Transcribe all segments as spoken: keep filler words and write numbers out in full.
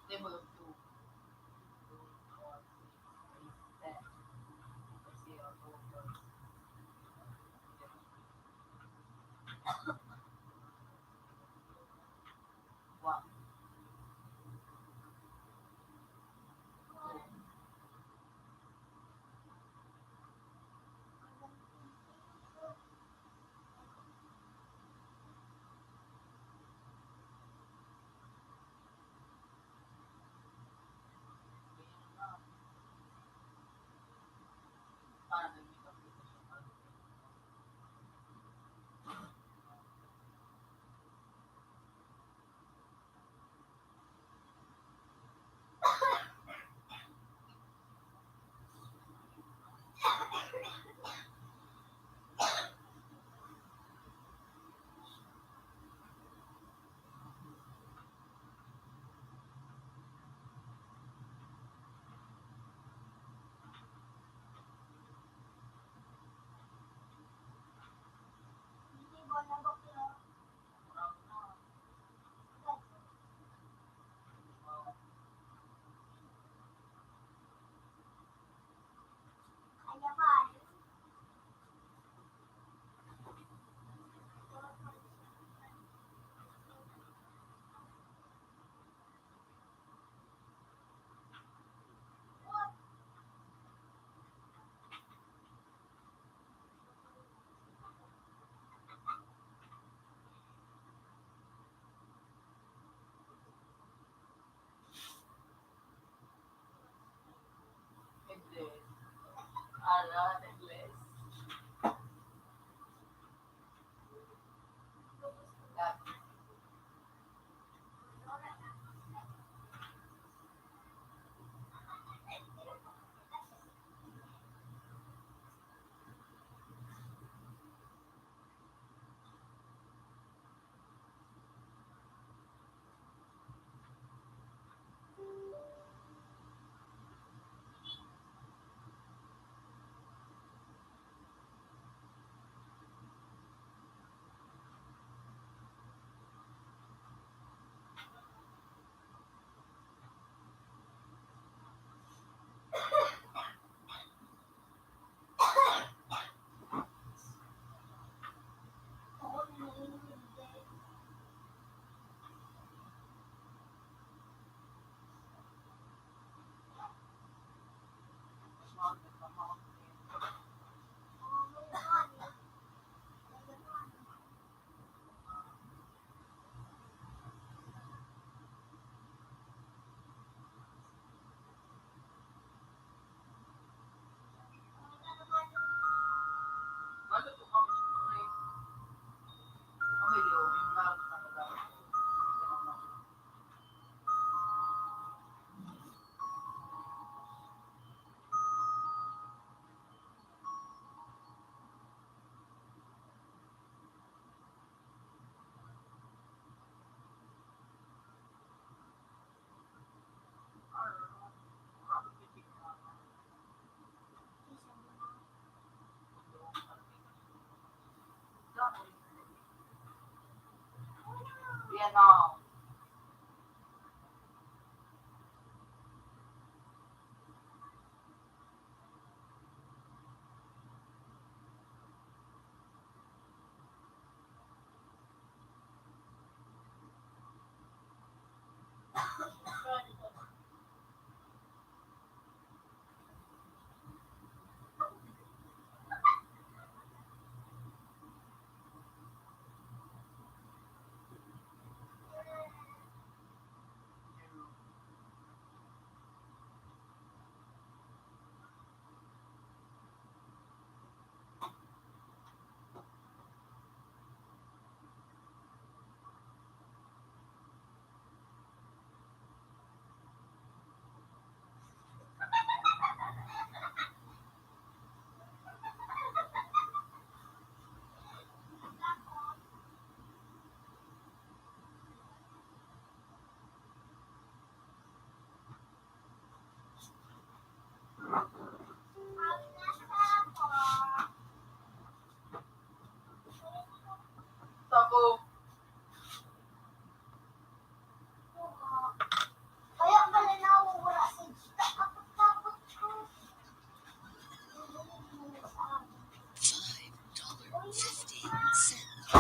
Table of two. Two, four, six, eight, ten. Kasi ang total. Wow.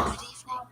Good evening.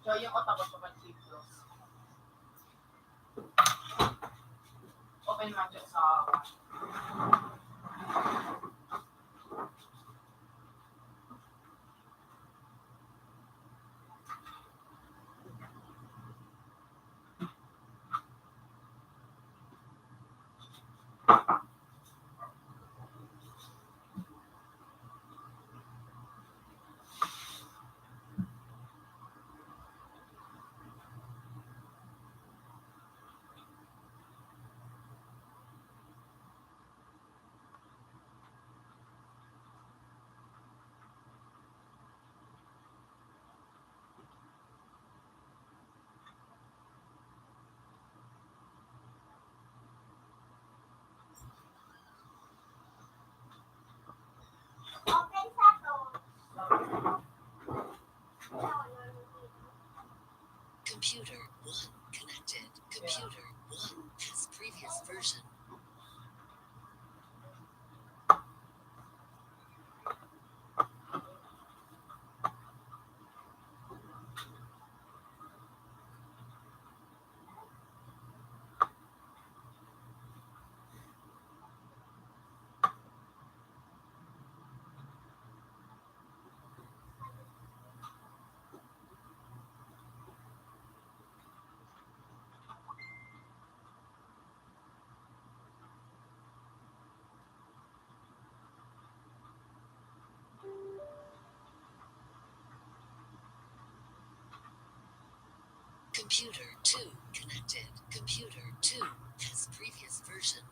So, yung utak ko sa pag-close. Open man siya sa Computer one connected. Computer one has previous version. Computer two connected. Computer two has previous version.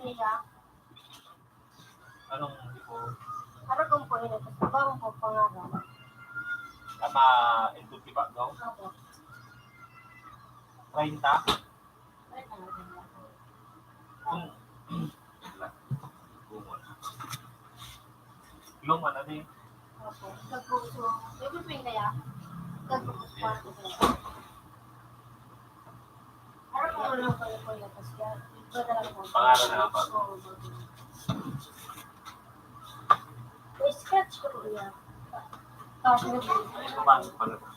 Iya, Anong tipo? Aragon po yun. Tapos ibang po pangalan. Tama, input ki bago? Opo. Treinta? Ay, talaga. Kung... Kung wala. Yung ano ni? Opo. Pagpuso. Pwede po yun kaya? Pagpuso po ako kaya. Aragon po lang po yun, kuya. Tapos yan. Iba na lang po. Pangalan na nga ba? Oo, bago. May scratch ko po yan. Tapos, Ano ba? Ano ba?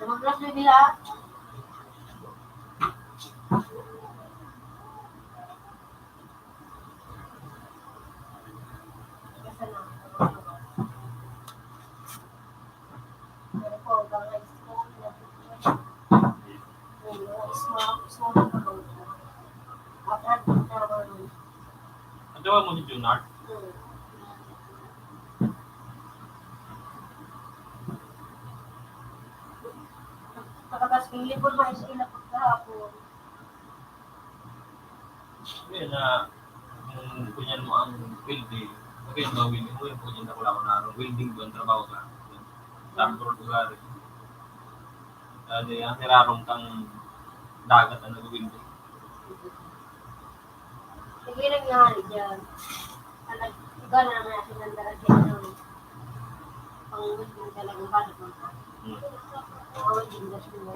Lumaglas na nila. Ang tawag mo si Junard? Pagkatapos ng libon, mga eskwela pagkahapon. Kaya na, kung kunyan mo ang field eh, kaya gawin mo yung kunyan na wala ko na welding doon, trabaho ka. Tambor lugar eh. Ano yan, hirarong kang dagat ang nag-welding. Sige lang nga, dyan. Ano, iba na naman natin ang daragyan ng pang-welding talagang balik mo. Pang-welding na sila.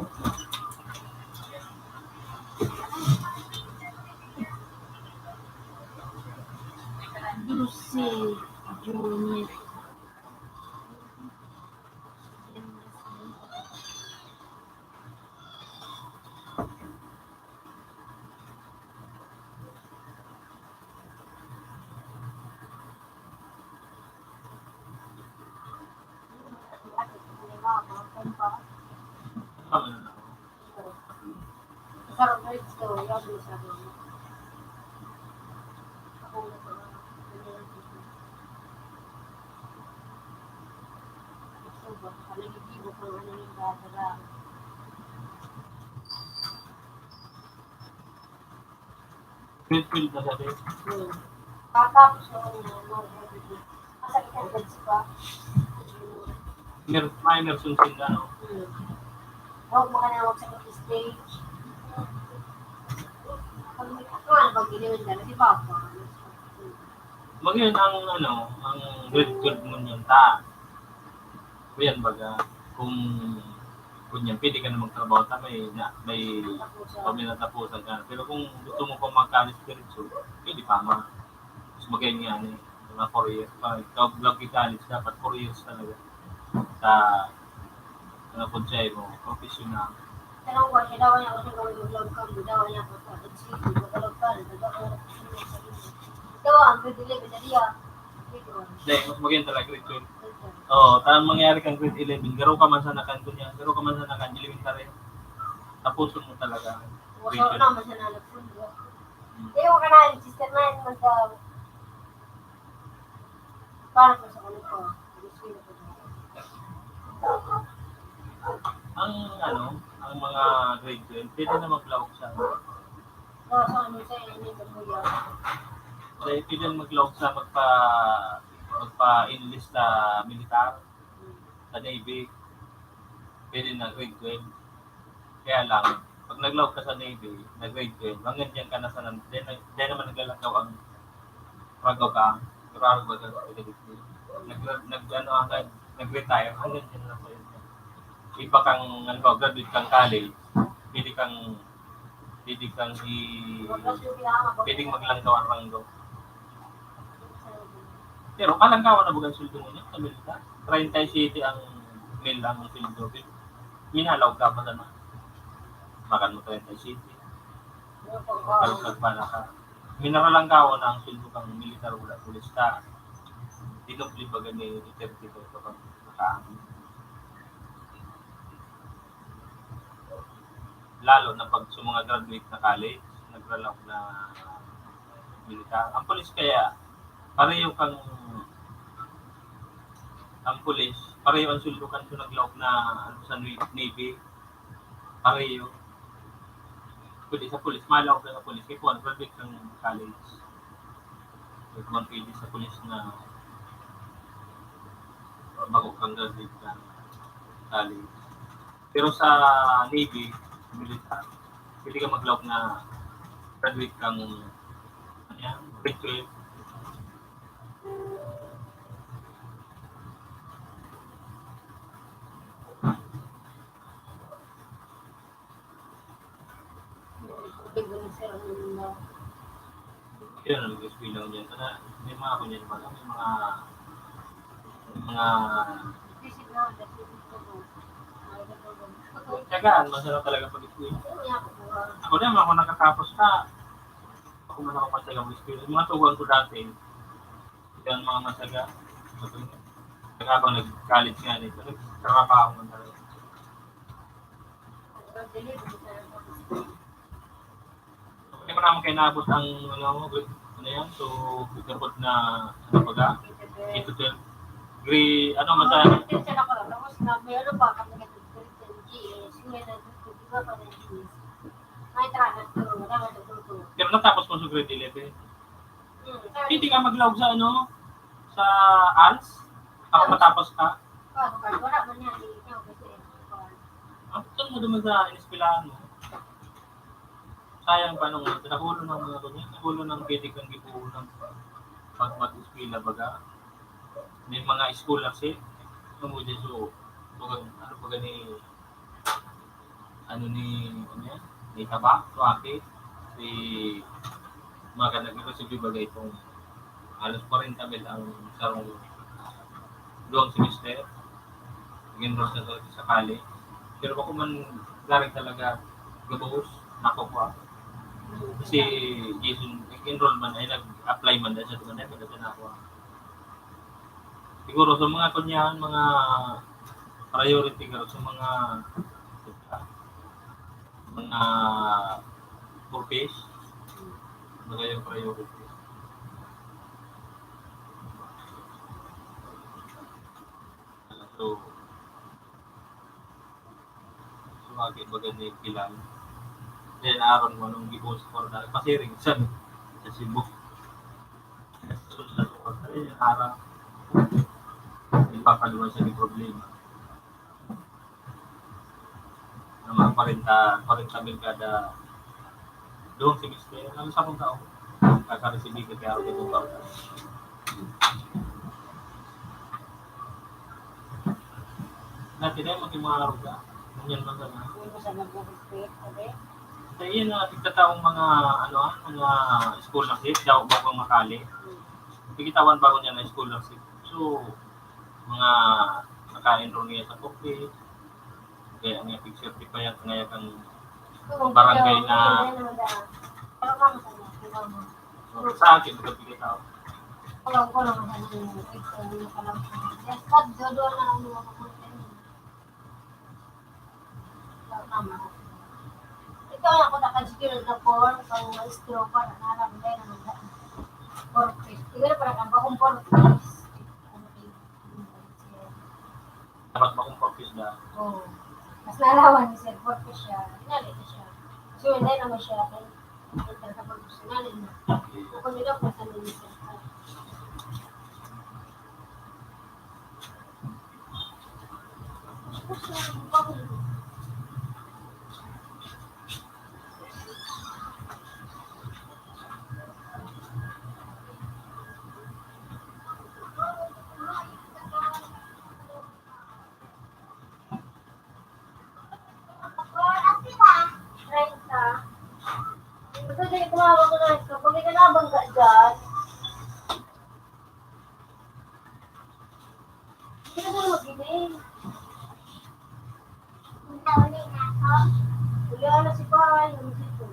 Lucy Junior. Grade twelve na sabi. Tapos yung mga masakit ang legs pa. Mer, minor sunsin na, no? Huwag mo ka na magsakit sa stage. Pag may ako, ano bang giniwan ka? Si Papa. Magayon ang, ano, ang grade twelve mo niyan ta. Kuyan, baga, kung, kung yan, pwede ka na magtrabaho ta, may, na, may, pag may natapusan ka. Pero kung gusto mo pa mag-college diretso, pwede pa ma. Mas magayon nga, ano, eh, mga four years pa. Ikaw, vlog ka college, dapat four years talaga. Sa, mga konsay mo, professional. Tanong ko, siya daw niya, kung gawin mo vlog ka, daw niya, kung sa H C, kung vlog ka, daw niya, kung sa H C. Ito ang grade eleven na diya. Ito. Hindi, mas maganda talaga grade twelve. Oo, tamang mangyari kang grade eleven. Garo ka man sa nakan ko niya. Garo ka man sa nakan elementary. Tapuson mo talaga. Wasa na man siya na nagsundo. Hindi ko ka na, sister na yun, mag- Paano po sa ano po? Ang ano, ang mga grade twelve, pwede na maglaog sa Oh, so ano sa inyo ito po yun? Pwede, pwede na maglaog sa magpa magpa-enlist sa militar, sa Navy. Pwede na grade twelve. Kaya lang, pag naglaog ka sa Navy, na grade twelve, hanggang diyan ka na sa nan-, diyan, na- diyan naman naglalakaw ang ragaw ka, ragaw ka, nag, nag, ano, hanggang, nag-retire, hanggang diyan na sa inyo. Iba kang, ano ba, graduate kang college, pwede kang, pwede kang i, pwedeng maglangkaw ang ranggo. Pero kalangkawan na bugang sweldo mo niya sa militar. Treinta y siete ang mil ang sweldo. Minalaw ka pa sana. Makan mo treinta y siete. Kalangkag pa na ka. Minaralangkaw na ang sweldo kang militar, wala pulis ka. Dinoble pa gani ni thirty-five ka pag nakaangin. Lalo na pag sa mga graduate na college, nagralaog na militar. Ang pulis kaya, pareho kang, ang pulis, pareho ang sweldo kan sa naglaog na, ano, sa Navy. Pareho. Pwede sa pulis, malaog ka sa pulis. Kaya kung graduate ng college, pwede man pwede sa pulis na bago kang graduate ng college. Pero sa Navy, militar, pwede ka maglaog na graduate kang, ano yan, grade twelve. Yun, ang gusto lang dyan. Sana, may mga ako dyan pala, may mga, may mga tiyagaan, masarap talaga pag-school. Ako naman, ako nakatapos ka. Ako man ako matyaga mag-school. Yung mga tuwan ko dati, yan mga matyaga. Saka habang nag-college nga nito, nagtrabaho man talaga. Hindi mo naman kayo naabot ang, ano, ano yan? So, nagkapot na, ano baga? K to twelve. Grade, ano, masa? Teacher ako, tapos na, may ano pa, kami nag-grade ten G S, may nag-grade, di ba, pa ng G S? May tranas to, wala ka natuto. Pero natapos mo sa grade eleven? Hmm, Hindi ka maglaog sa, ano, sa als? Ako matapos ka? Ah, wala man yan, hindi ka, kasi, Ang saan mo naman sa iniskwelahan mo? Sayang pa nung nahulo ng mga ganyan, nahulo ng pwede kang gipuunan pag mag-eskwela baga. May mga scholarship, tungod dyan, so, baga, ano pa gani, ano ni, ano yan, ni Taba, Suaki, si, mga nag-receive baga itong halos forty mil ang sarong duwang semester. Nag-enroll sa, sa college. Pero ako man garing talaga gabos, nakukuha. Si Jason, nag-enroll man, ay nag-apply man dahil sa tumanay, pero siya nakuha. Siguro sa mga kunyahan, mga priority ka sa mga mga purpose, mga yung priority. So, so, agi baga ni Pilar. Then, aron mo nung gibos for the pasiring sa, sa Cebu. So, sa, sa, harap, ipapaluwa sa problema. Ang mga kwarenta, kwarenta mil kada duwang semester, ano sa akong tao? Kakaresibir ka kaya ako itong tao. Dati na yung mga aruga. Ganyan man sana. Hindi ko siya nag-respect, sabi? Sa iyan na, nagtataong mga, ano, ah, mga scholarship, daw ba pang makali? Hmm. Pigitawan ba ko niya na scholarship? So, mga naka-enroll niya sa COVID, kaya nga pig-certify ang kaya kang barangay na sa akin, magkapigil tao. Ito ako naka-secure na form, pang maestro pa, nangarap na yun, ang form. Siguro parang ang bakong form. Dapat makumpakis na. Oo. Mas nalawan ni Sir Porfis siya. Pinali na siya. So, hindi naman siya. Ay, ay, talaga professional, eh. Ako nila kung saan nila siya. Treinta. Gusto niya tumawag ko na ito. Pag ikalabang ka dyan, hindi ka na magiging. Wala na si Pai, yung dito.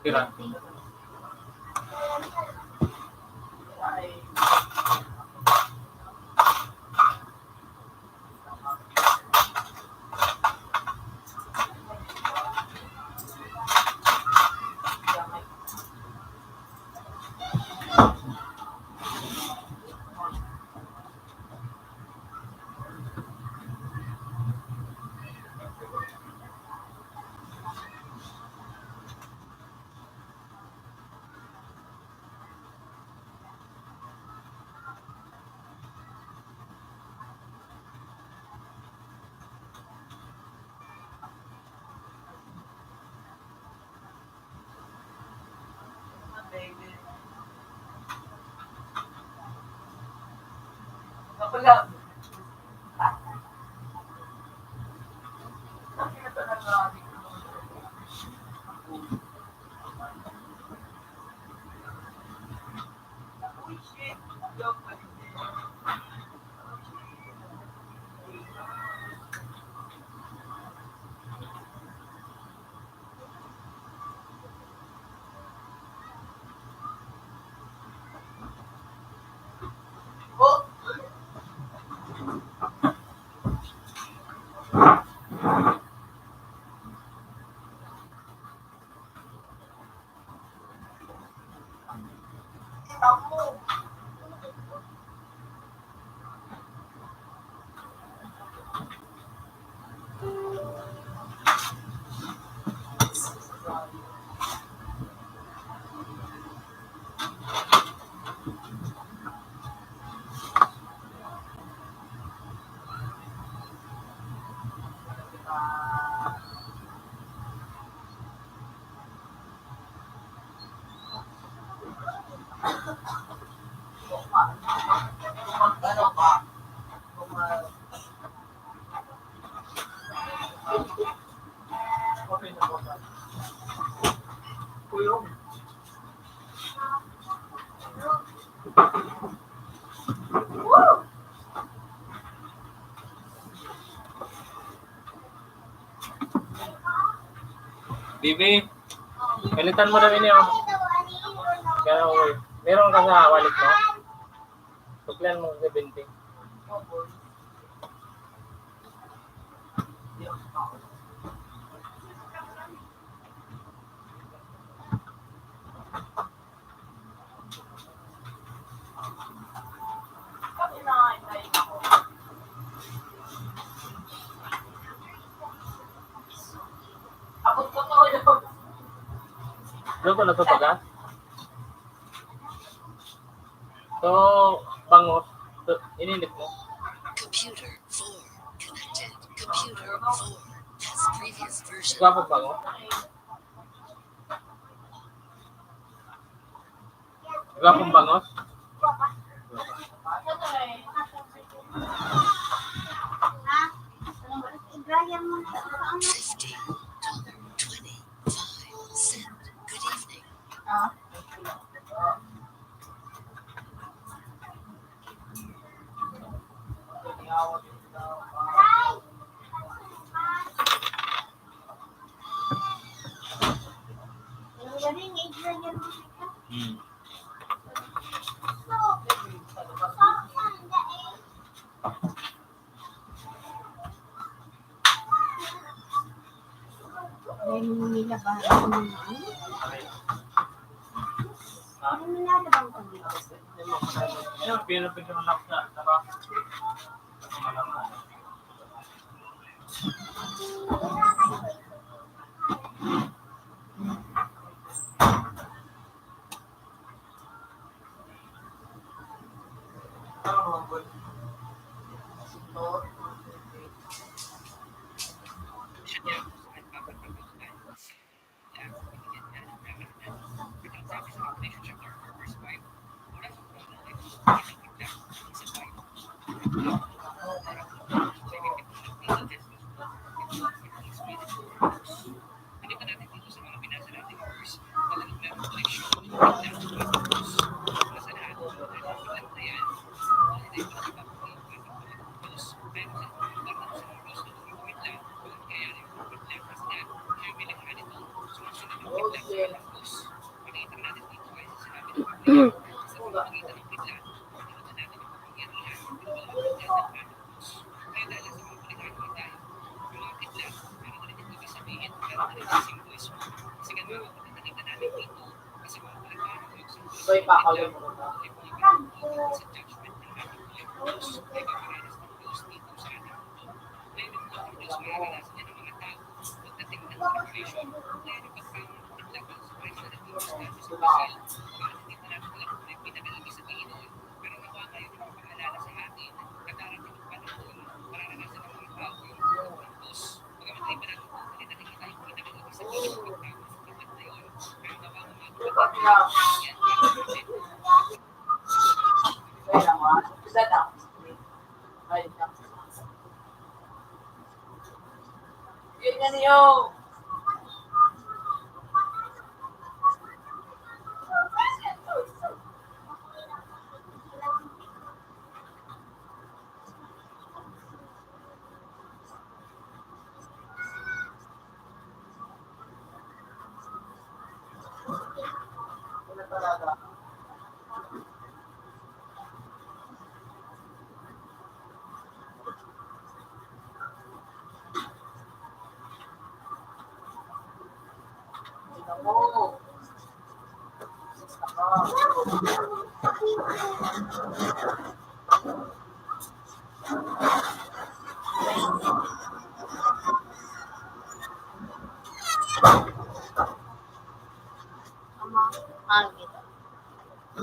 Pira? Bibi, palitan mo daw ini, oh. Kaya, okay. Meron ka sa wallet mo? Suklian mo sa seventy. Ano ko na sa baga? So, bangos. So, ininit mo. Computer four connected. Computer four has previous version. Gwapo bangos. Wala pong bangos. Fifty dollar twenty-five cent. Good evening.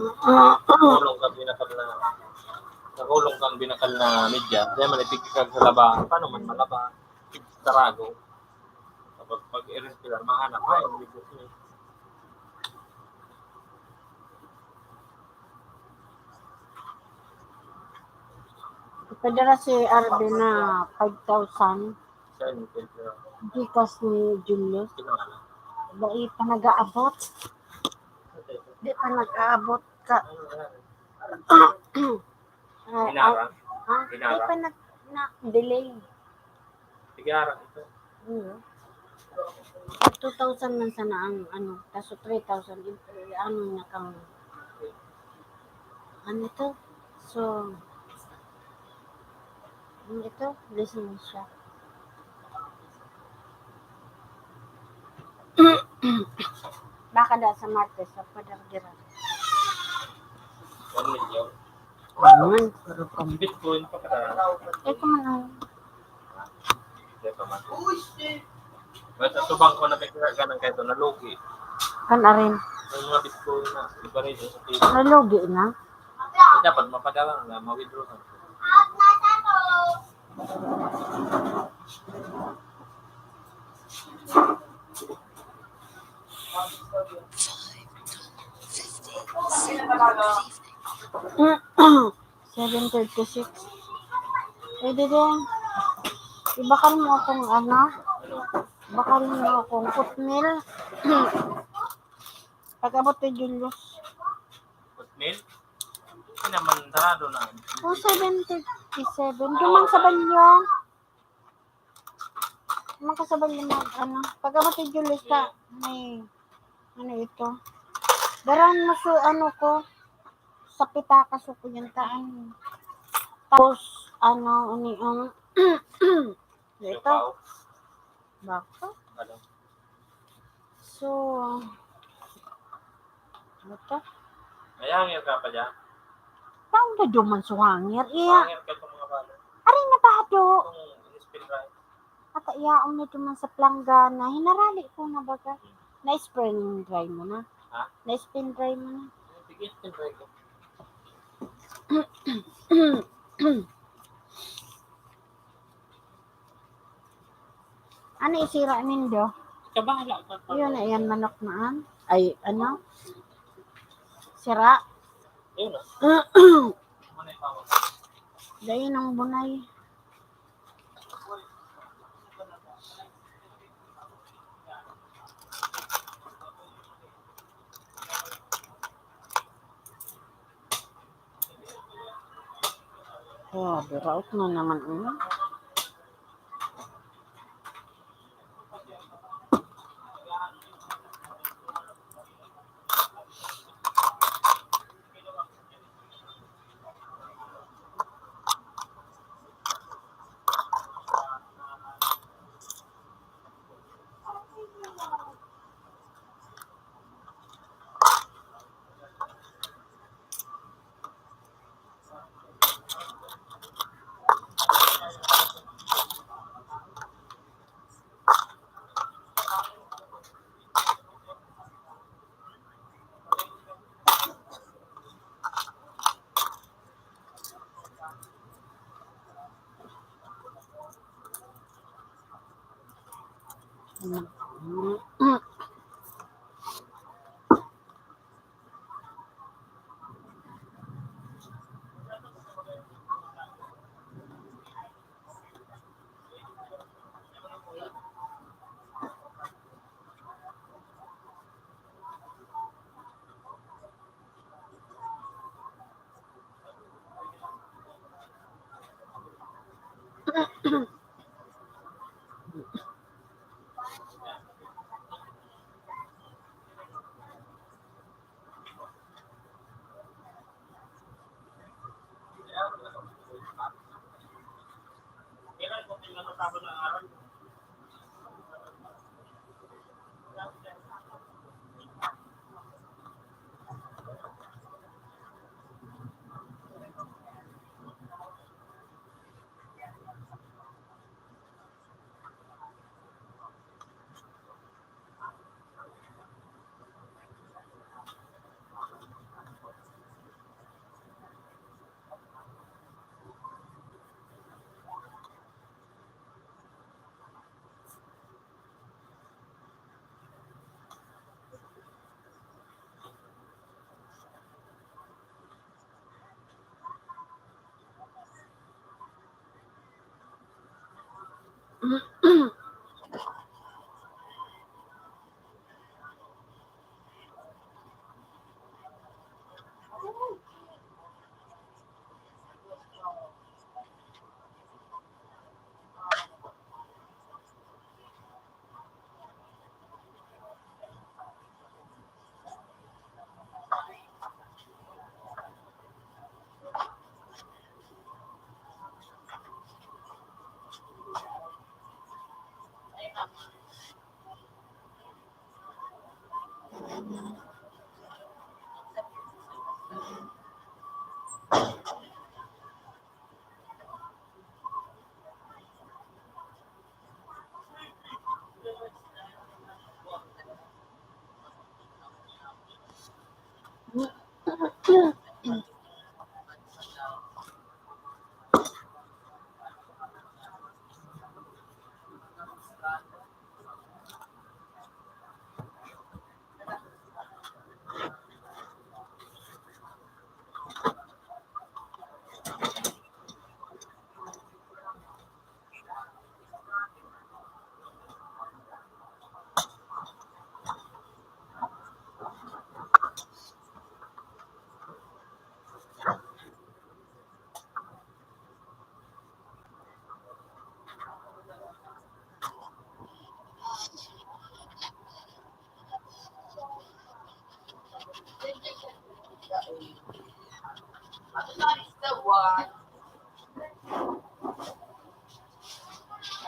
Nakulong ka binakal na, nakulong kang binakal na media, kaya man ipigkikag sa laba, paano man malaba? Tarago. Kapag pag i-respirar, mahanap, ay, hindi ko siya. Padala si Arvin na five thousand. Saan yung pwede? Gcash ni Julius. Sino nga lang? Dai pa nag-aabot. Di pa nag-aabot ka. Ah, Inara? Ah, ah, Inara? Di pa nag-, na-delay. Sige, ara, ito. Hmm. Two thousand man sana ang ano, kaso three thousand, i-, i-, ano niya kang, ano to? So, ano ito? Lisensya. Baka da sa Martes, sa Padargiran. One million. Ayan, pero pang- Bitcoin pa ka. Ito man ang Ito man. Basta sa bangko na may kinaganang kayo ito, nalugi. Kan arin. Yung mga Bitcoin na, iba rin yung sa Pilipinas. Nalugi na? Eh, dapat mapadala na, ma-withdraw na. Seven thirty-six. Pwede din. Ibakal mo akong ano? Ibakal mo akong oatmeal. Pag-abot ni Julius. Oatmeal? Hindi naman, sarado na. Oh, seven thirty-seven. Duman sa balyo. Duman ka sa balyo mag, ano. Pag-abot ni Julius ka, may, ano ito. Darang mo sa, ano ko, sa pitaka, so ko yan taan. Tapos, ano, ano yung, ito. Siopaw. Bako? Ano? Ano to? May hanger ka pa dyan? Taong na duman so hanger, iya. Hanger ka itong mga balo. Aray na ba do? Itong spin dry. Ata yaon na duman sa planggana. Hinarali ko na baga. Na-spin dry mo na. Ha? Na-spin dry mo na. Sige, spin dry ko. Ano isira nindo? Ikaw bahala ka. Yun, ayan, manok na an. Ay, ano? Sira. Yun na. Dahil ng bunay. Oh, biraot na naman, oh.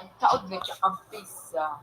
Ang taod na siya ang pizza.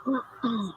Nasa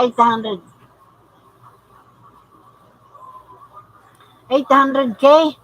eight hundred. Eight hundred K?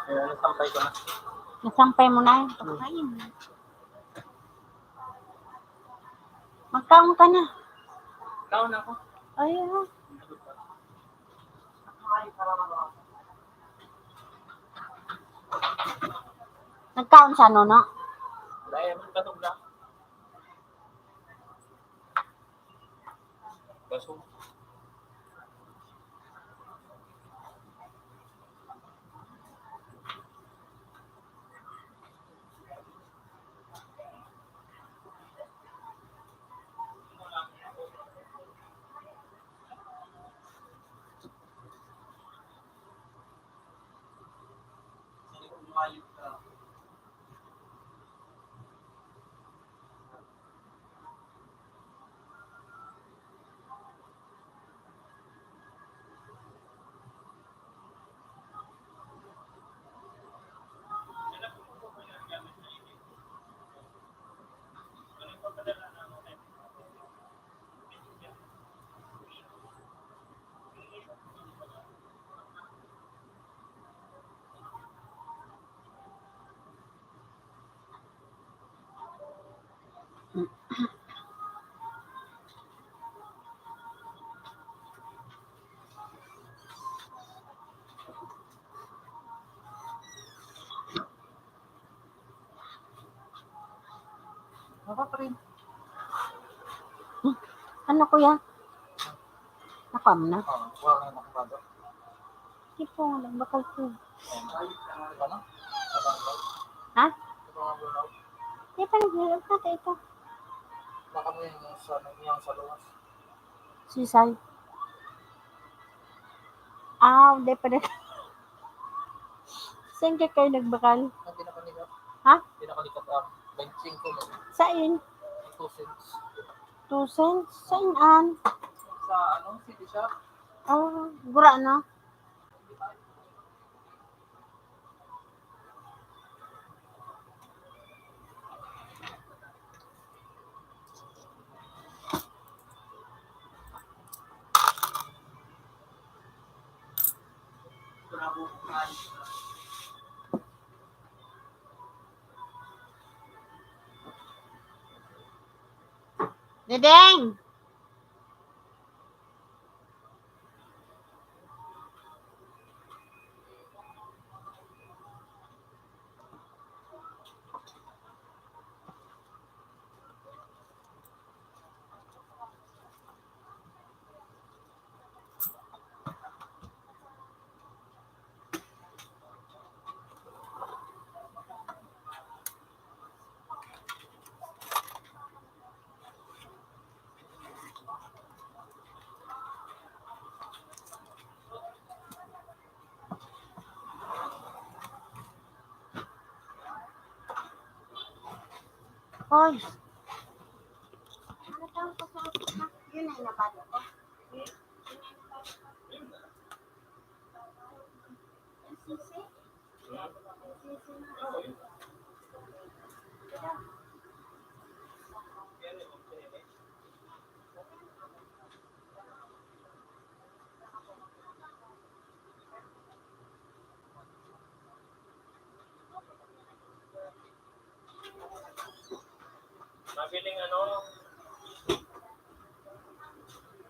Ayan, nasampay ko na. Nasampay mo na? Hmm. Pakain. Magkaon ka na. Kaon ako. Ay, ah. Nagkaon siya, Nono? Dahil man katog na. Basog. Dapat rin. Hmm. Ano, kuya? Nakuha mo na? Oo, kuha na ng bado. Di po, nagbakal ko. Ayan. Di ba na? Nagbakal. Ha? Di ba nga bunaw? Di pa nag-vlog na ito. Baka mo yung sa, yung sa luwas. Sisay. Ah, hindi pa na. Saan ka kayo nagbakal? Ang pinakalikat. Ha? Pinakalikat, ah, twenty-five mo. Saan? Two cents. Two cents? Saan an? Sa, ano, City Shop. Oh, gura, no? Diding! Hoy. Ano tawag ko sa, yun ay nabado ko. Ang sisi? Ang sisi na. Mabiling ano,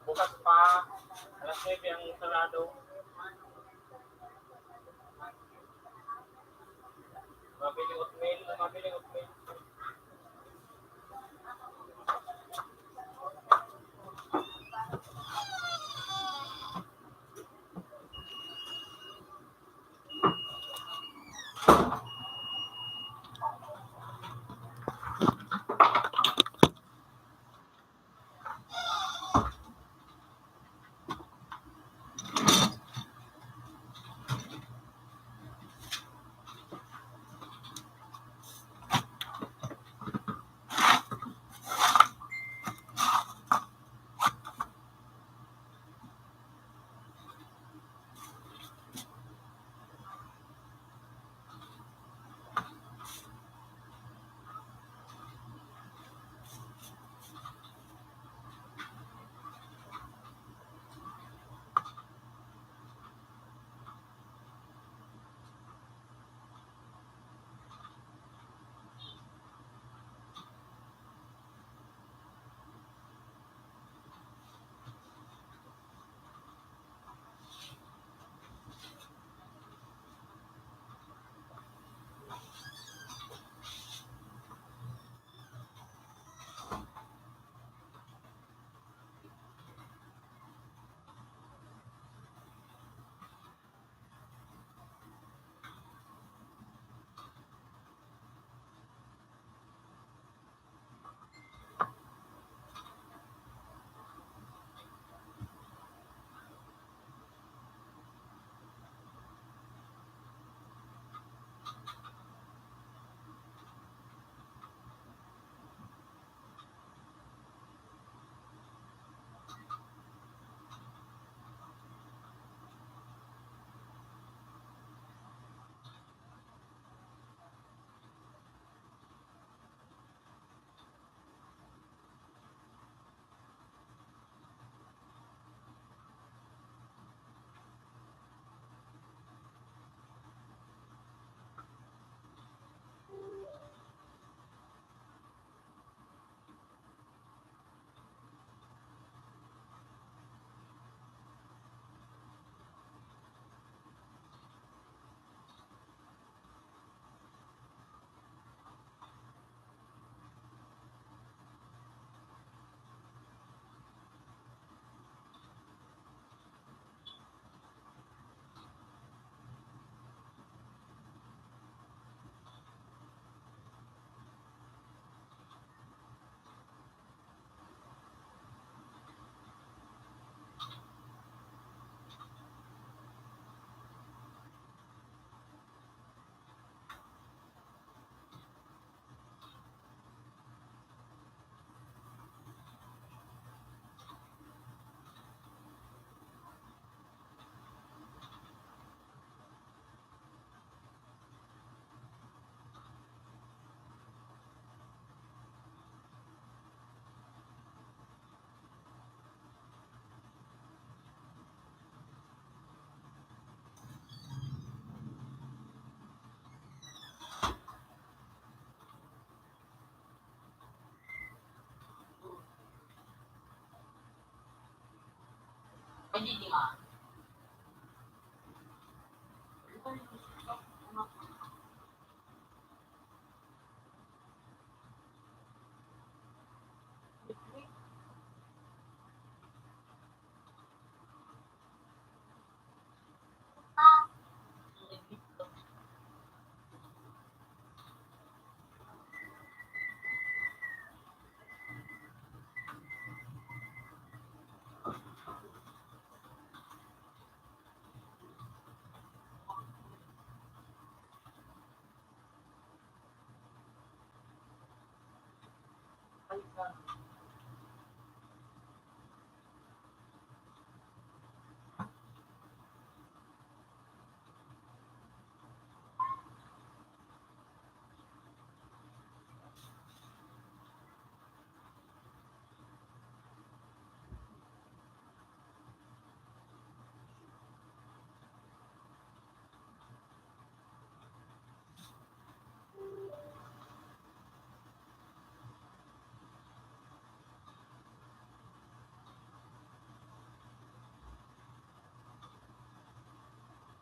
bukas pa, alas nuebe ang sarado. Mabiling oatmeal, mabiling oatmeal.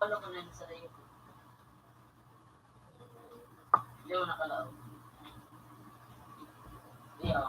Ano ko na sa iyo? Leo na pala, oh. Leo.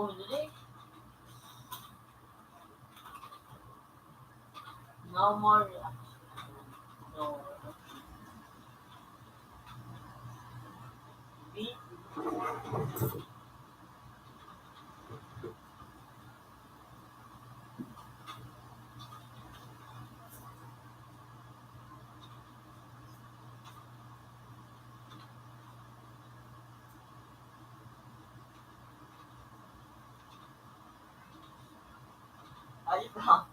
Only. No more reaction. No. We Ayun ba?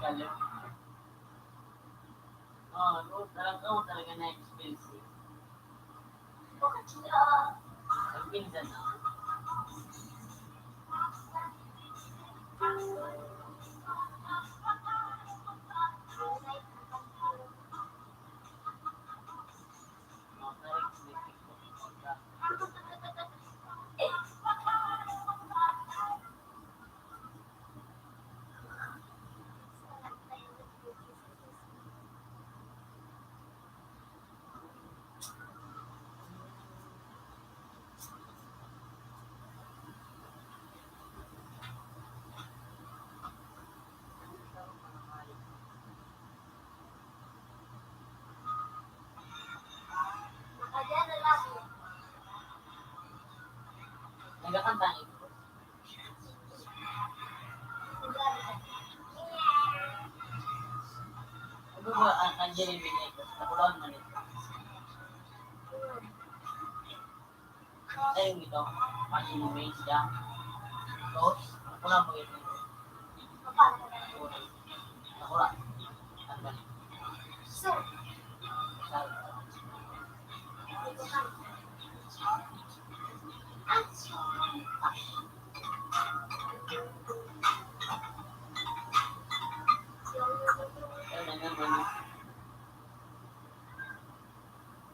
Galing. Oh, no, talaga, oh, talaga na expensive. Ang pinsan na. Nagkakanta ang ito. Ano ba ang, ang Jeremy Negros? Nakulawan man ito. Ay, yung ito. Machine made siya. Tapos, nakulawan mo ito. Nakula. Tanggal.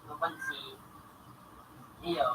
Mapansin. Iyo.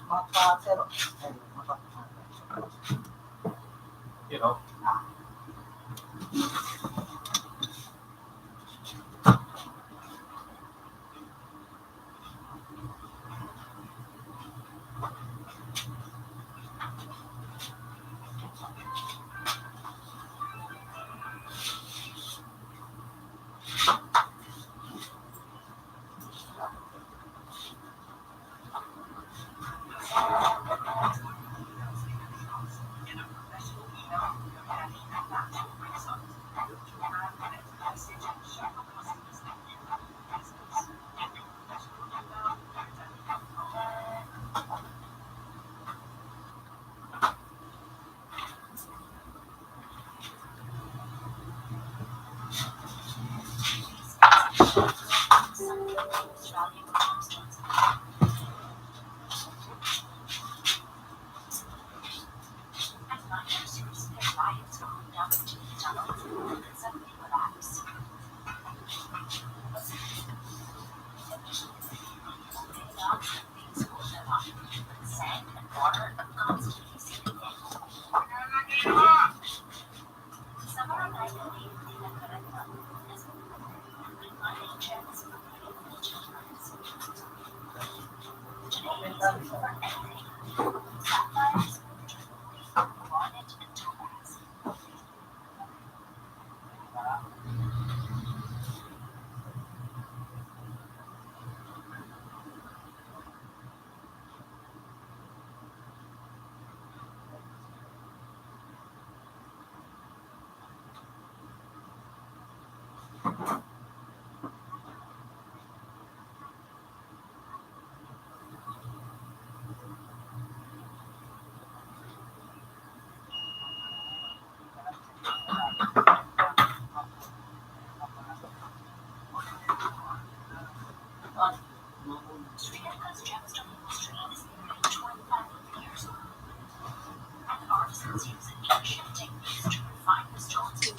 Mapa-, pero, ay, mapa-, you know,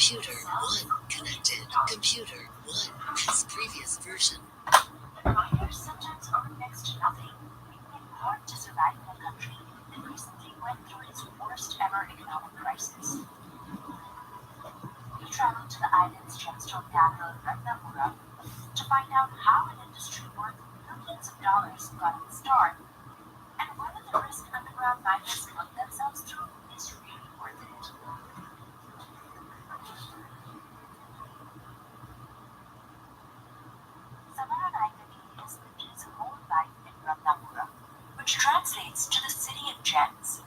Computer one connected. Computer one, this previous version. Miners sometimes earn next to nothing, making it hard to survive in a country that recently went through its worst ever economic crisis. We traveled to the island's gemstone capital, Ratnapura, to find out how an industry worth billions of dollars got its start and whether the risk underground miners put themselves through is really worth it. Samaranayagani has lived his whole life in Ratnapura, which translates to the city of gems.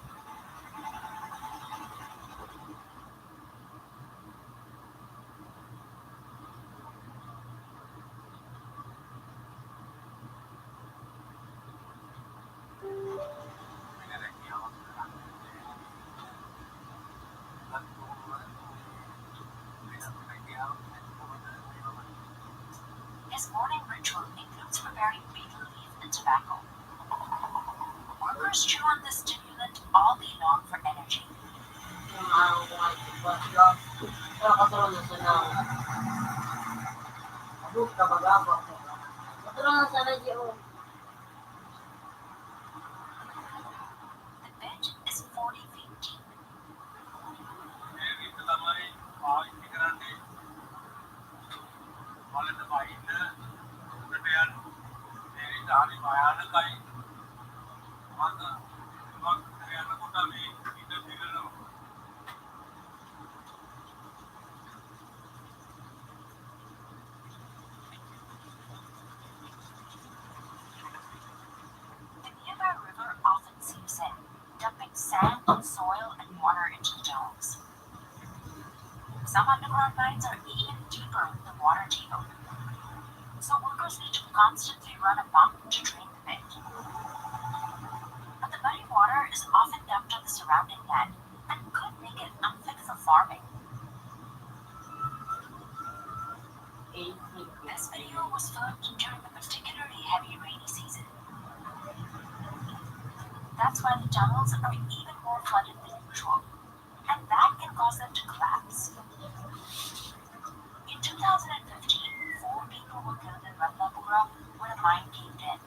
His morning ritual includes preparing betel leaf and tobacco. Workers chew on this stimulant all day long for energy. Yung araw ko nga, yung bus lang, nakatulog na sa naon. Abot ka mag-abot. Matulog na sana di ako. The pit is forty feet deep. The nearby river often seeps in, dumping sand, soil, and water into the tunnels. Some underground mines are even deeper than the water table, so workers need to constantly run a pump to drain the pit. But the muddy water is often dumped on the surrounding land and could make it unfit for farming. This video was filmed during a particularly heavy rainy season. That's why the tunnels are even more flooded than usual, and that can cause them to collapse. In two thousand fifteen, four people were killed in Ratnapura when a mine caved in.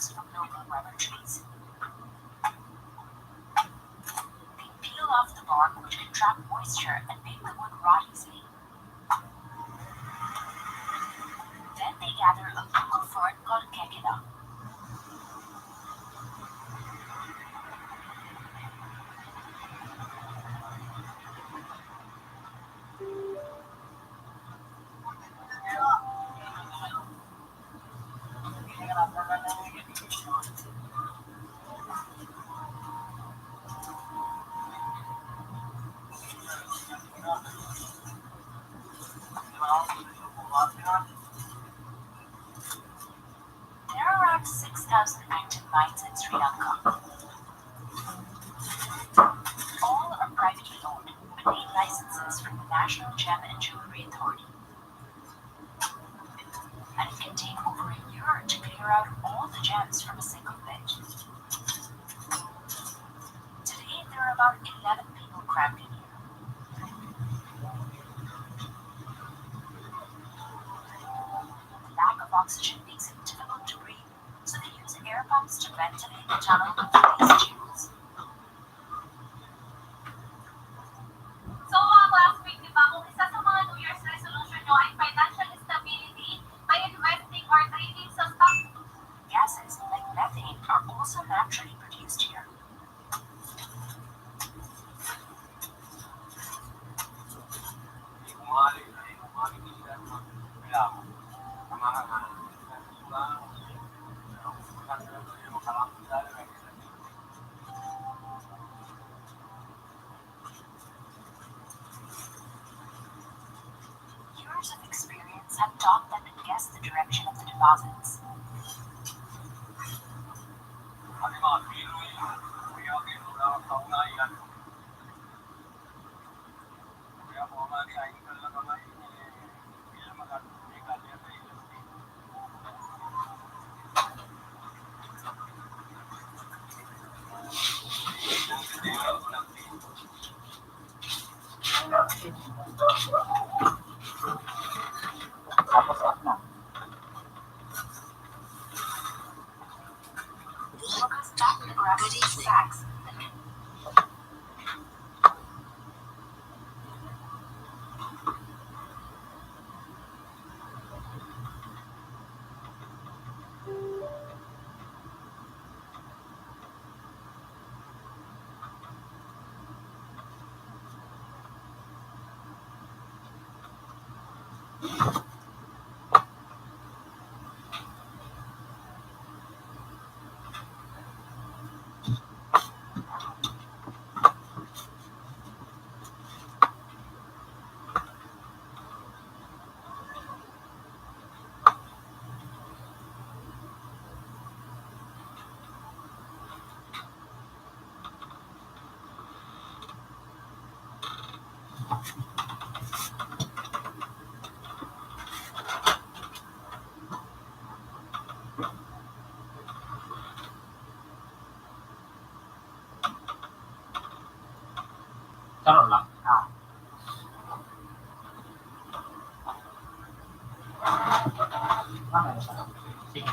from local rubber trees. They peel off the bark, which can trap moisture and make the wood rot easily. Then they gather a local fern called kekena. There are around six thousand active mines in Sri Lanka. All are privately owned, but need licenses from the National Gem and Jewellery Authority. And it can take over a year to clear out all the gems from a single pit. Today, there are about eleven people crammed in here. The lack of oxygen makes it difficult to breathe, so they use air pumps to ventilate the tunnel through these tubes. So, mga classmate, di ba, kung isa sa mga New Year's resolution nyo ay financial stability by investing or trading sa stock, gases like methane are also naturally produced here. Years of experience have taught them and guessed the direction of the deposits. Tapos off na. Good evening. Karon lang. Ah. Sige.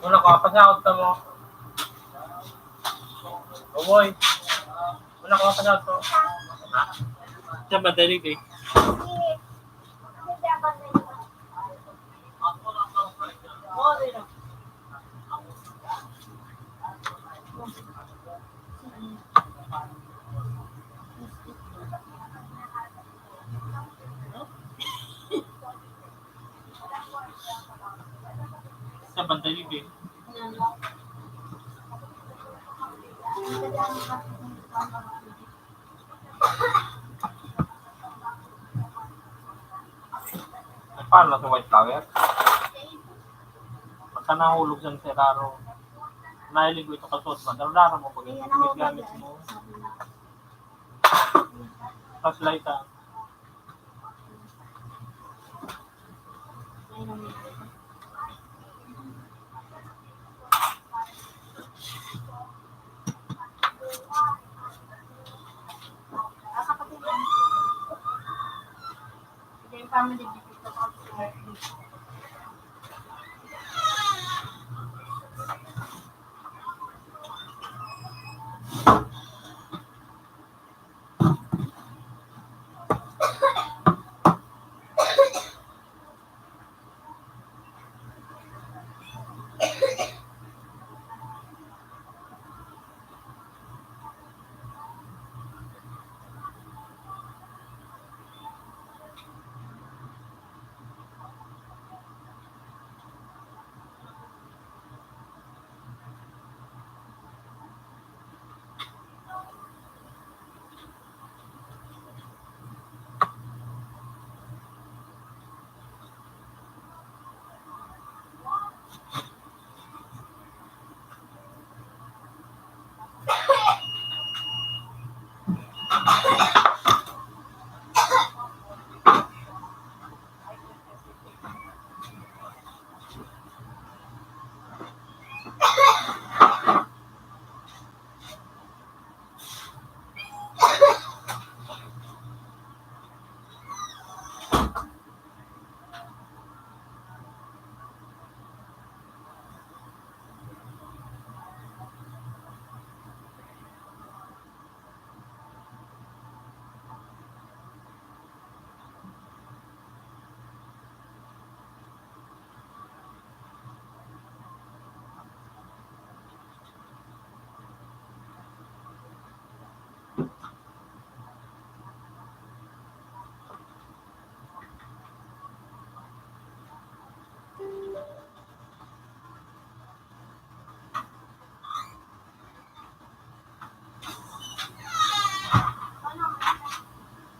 Wala ko, pasahod ka mo. Oy. Wala ko, pasahod ko. Ha? Sa madali, eh. Ay, paano na sa white flower? Basta nahulog sa encerrado. Nahilig ko ito kasuot, madardara mo pag ito gamit-gamit mo. Tapos light, ah.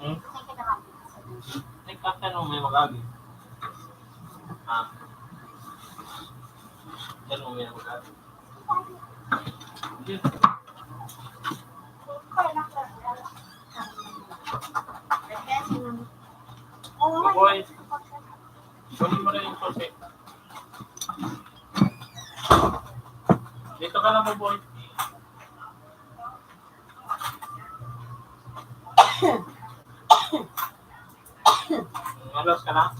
Hmm? Nagkakano may mag-agi? Ha? Kano may mag-agi? Boy, kunin mo na yung susi. Dito ka lang, boy. Malas ka na?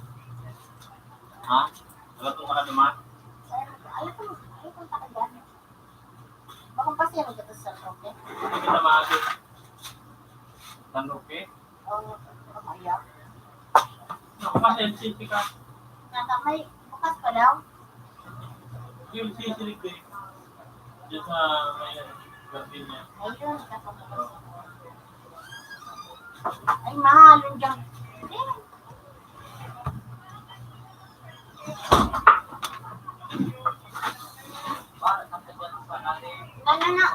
Ha? Wala pong ka na dumaan? Ayaw ko, ayaw ko talaga. Bakong kasi ang gatas sa Roque. Hindi kita maabot. San Roque? Oo, Roque. Naku, mas M C P ka. Nata, may bukas pa daw. Yung sisilig ko eh. Diyan sa may garden niya. Ayun, nakabukas. Ay, mahal, yung junk. Wala na.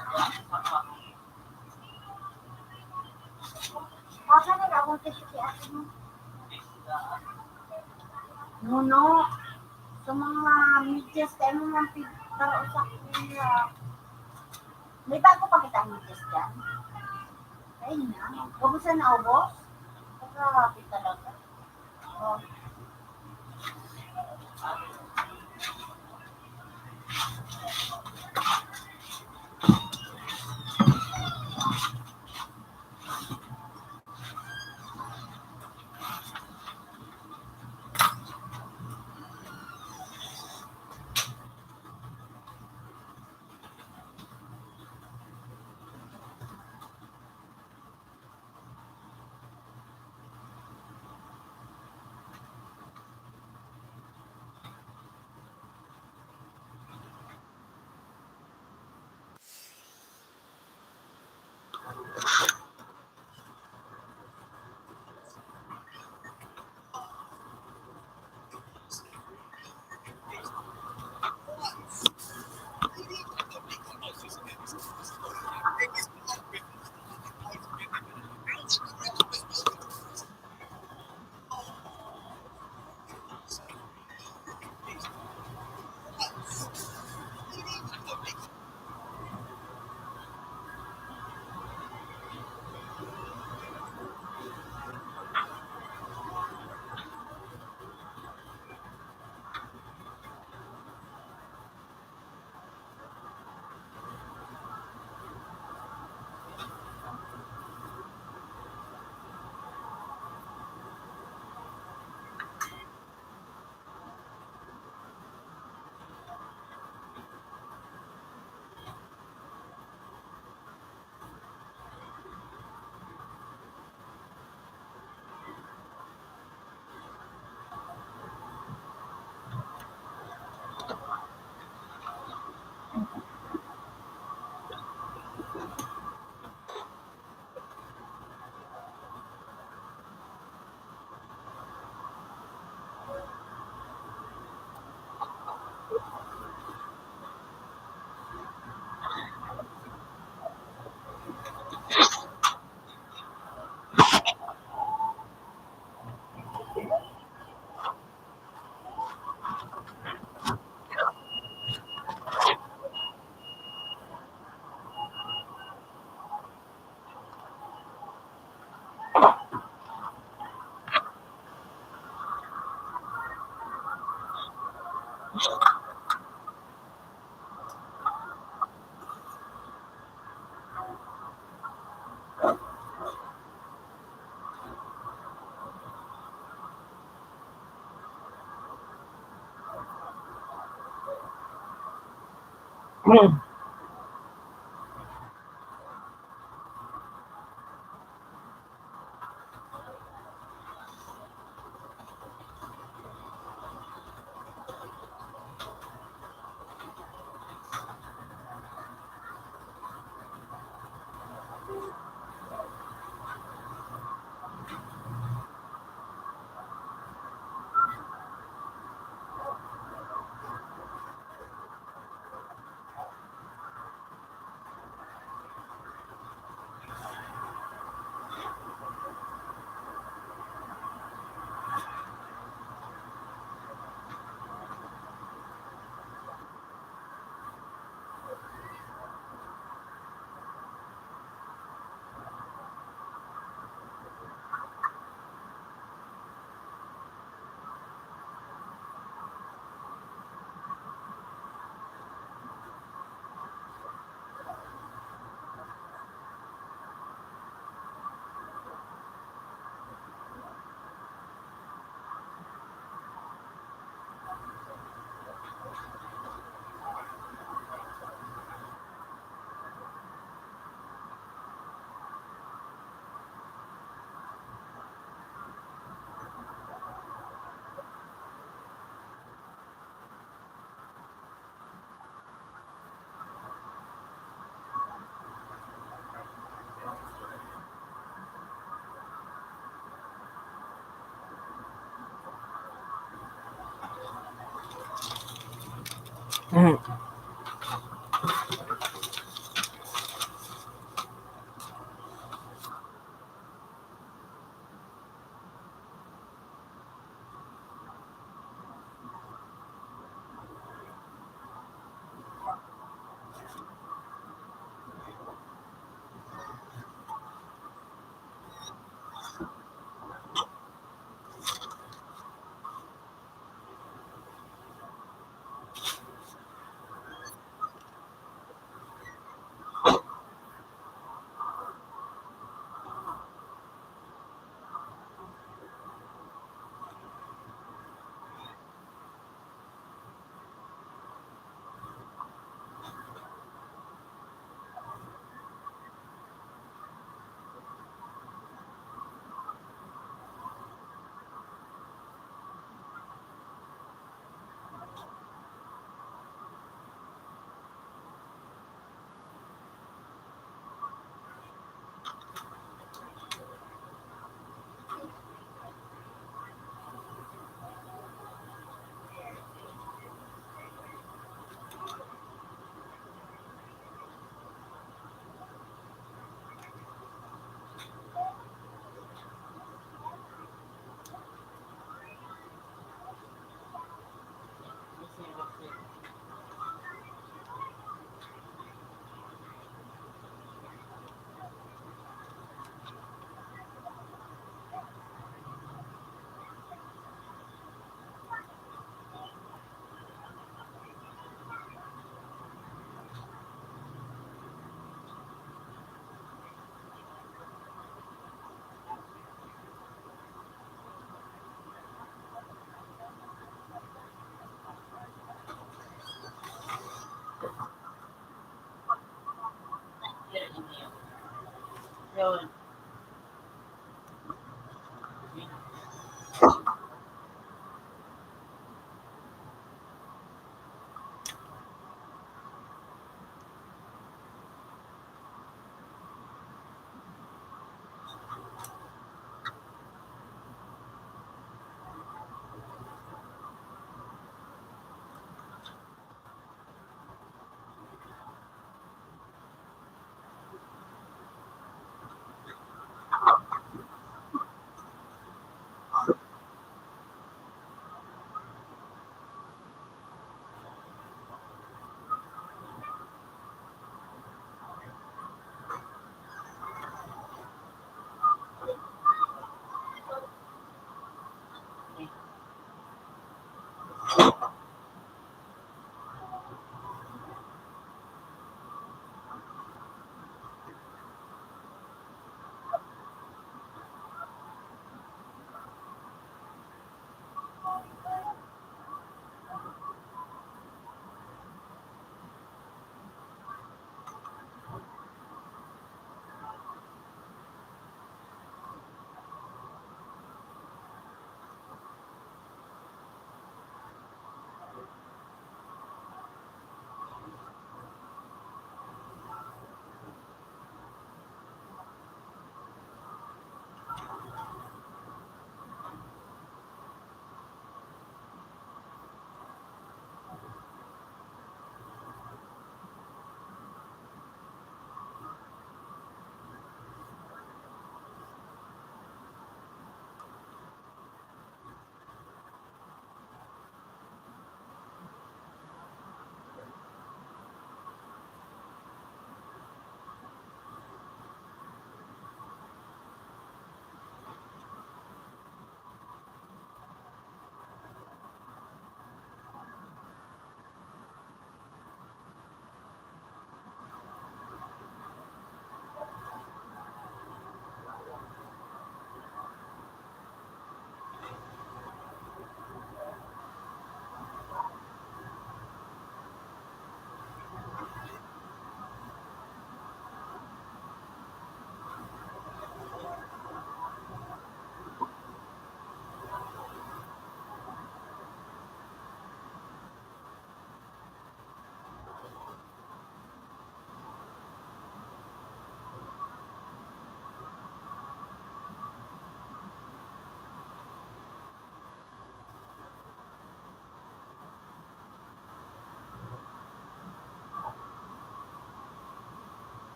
Baka na lang akong tissue kay ate mo. Nuno, sa mga medyas, tayo mo mang pig-, para sa kuya. May bago pa kita ang medyas dyan? Ayun na. Ubus na, ubus? Grabe talaga. Oh.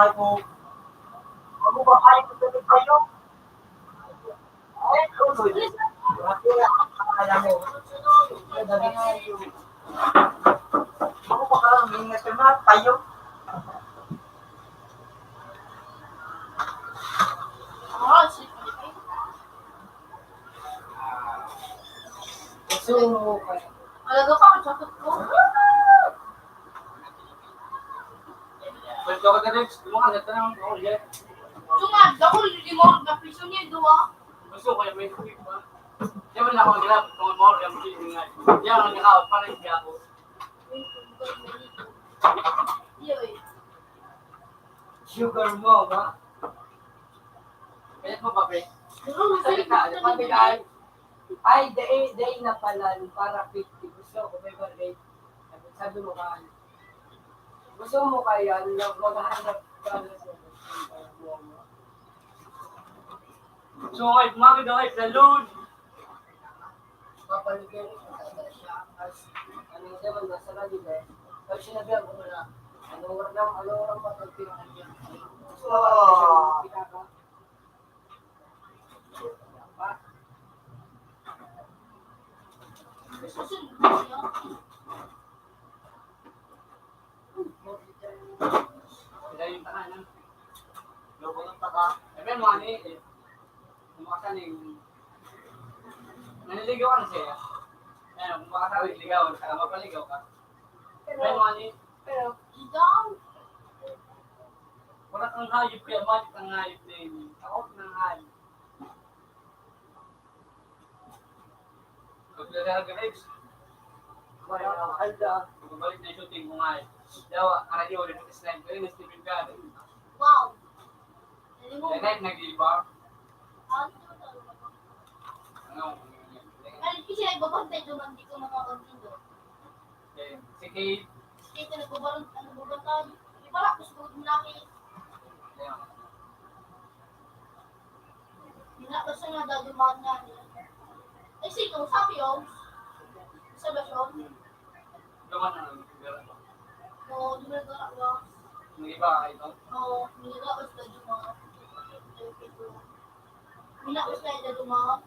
Ako, ako ba kayo sa payo? Ay, tuloy. Ako ba kayo, mingat na payo? So, talaga pa, ang sakit ko. Pwede ako na rin, gumawa na tayo ng ulit. Ito nga, dako, lima na piso niya, duwa. Gusto ko yung may tubig ba? Di ba na ako nag-grab, kung mo, yung tubig nga. Di ako nag-grab, parang hindi ako. Sugar mo ba? Kaya mo ba, pre? Pero masakit Sabi ka, na, sabi ka, ay, ay, day, day na pala, para fifty. Gusto ko, may bargay. Sabi, sabi mo ka, gusto mo kaya, na maghanap ka na sa So, ay, mga gagawin sa load. Papaligyan ko talaga siya as, ano, naman, nasa radyo, eh. Pag sinabihan ko na, ano, oras na, ano, oras pa pag pinakaliyan? So, pinaka-, Dahil yung tahanan. Loko ng taka. Eh, pero mga ni, eh, kung baka ni, naniligaw ka na siya. Ayan, kung baka sabi, ligawan ka, mapaligaw ka. Pero, mga ni, pero, ikaw? Wala kang hayop, kaya mati kang hayop na yun. Ako, nang hayop. Pagkakagalit. Wala akong alda. Pagbalik na yung shooting ko nga eh. Yawa, karaniwan, nag-slide ko yun, Steven Garden. Wow! Alam mo, Kaya nag-iba. Ano? Kasi nagbabantay duman, di ko makapagtindo. Eh, si Kate. Si Kate, nagbabarang-, ano, nagbabantay. Di pala, gusto ko din laki. Ayan. Minabasa nga daw dumaan nga niya. Eh, sino? Sabi yun? Sa basyon? Duman na lang, siguro. Oo, duman na lang. Ang iba, ito? Oo, ang iba, basta dumaan. Minabasa nga daw dumaan.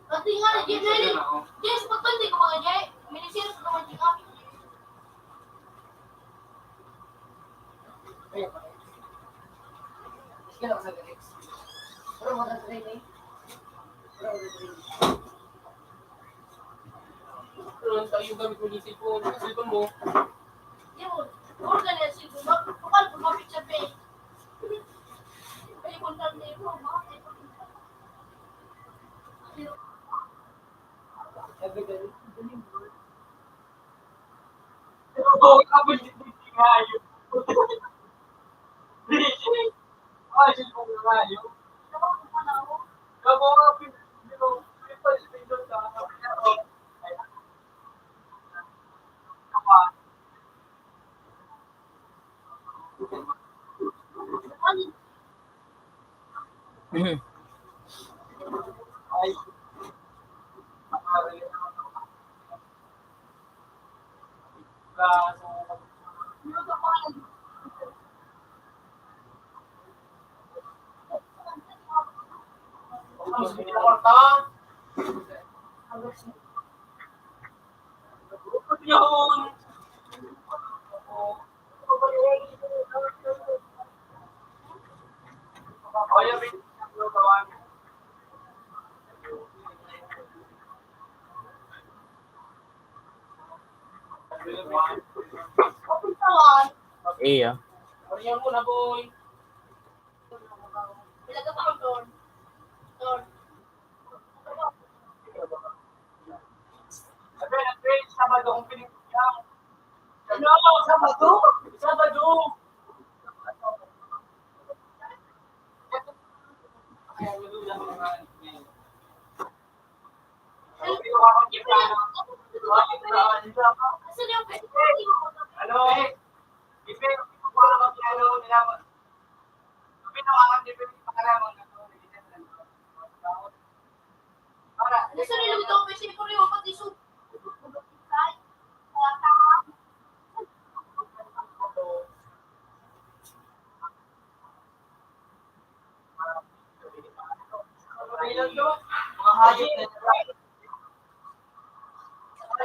Pati nga, Jay, Jay, Jay, sa pagpantay ko mga Jay, minisira ko naman, Jay, ah. Pero ang tayo gamit mo yung cellphone. Yung cellphone mo. Yun. Organ na yung cellphone mo. Kapal, kumapit siya, pe. Ay, kung saan na yun, mga Mhm. Iyo. Sabado kong pinipigyan. Ano? Sabado? Sabado! Kaya malulang mga Ano? Ano? Ano?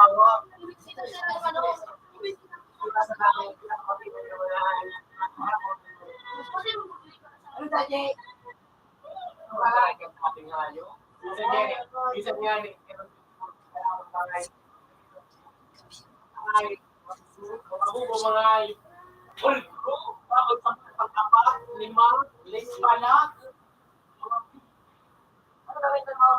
hawa. Ano tayo? Wala, yung ating hayo. Minsan nga, minsan nga, ni-, ay, mga bubo, mga ay, bulgo, tapos ang pagkapa, lima, lima pala. Ano na rin ito?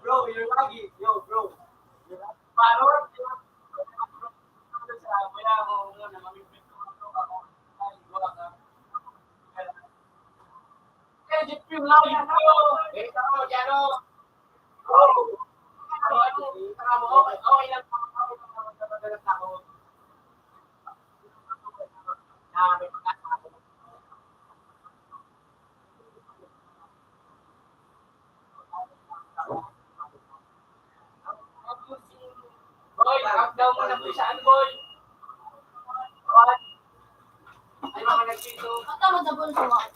Bro, you're laggy. Yo, bro. Parang, Okay, okay lang. Okay lang, madalas ako. Boy, up down mo na po saan, boy? Ay, mga nagpito. Ang tama sa bulso, ah.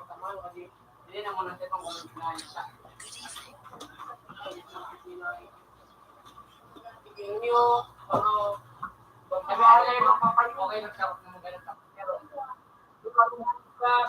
Tama, kasi hindi na muna sa itong ulit na isa. Inyo, ano, okay, nagsarap na maganda. Pero, pero, pero, pero,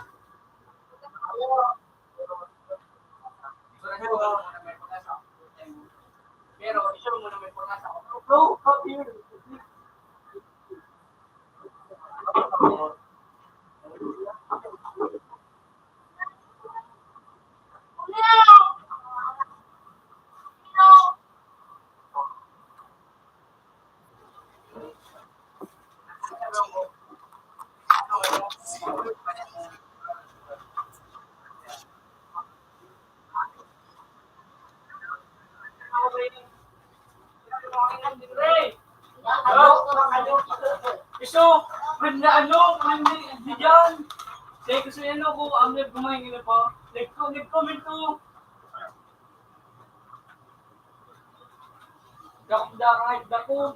Iso, kan na ano, kan di, di dyan. Sa ko sa ano ko, ang nagkumain na pa. Nagko-, nagkomento. Dakda kahit dako.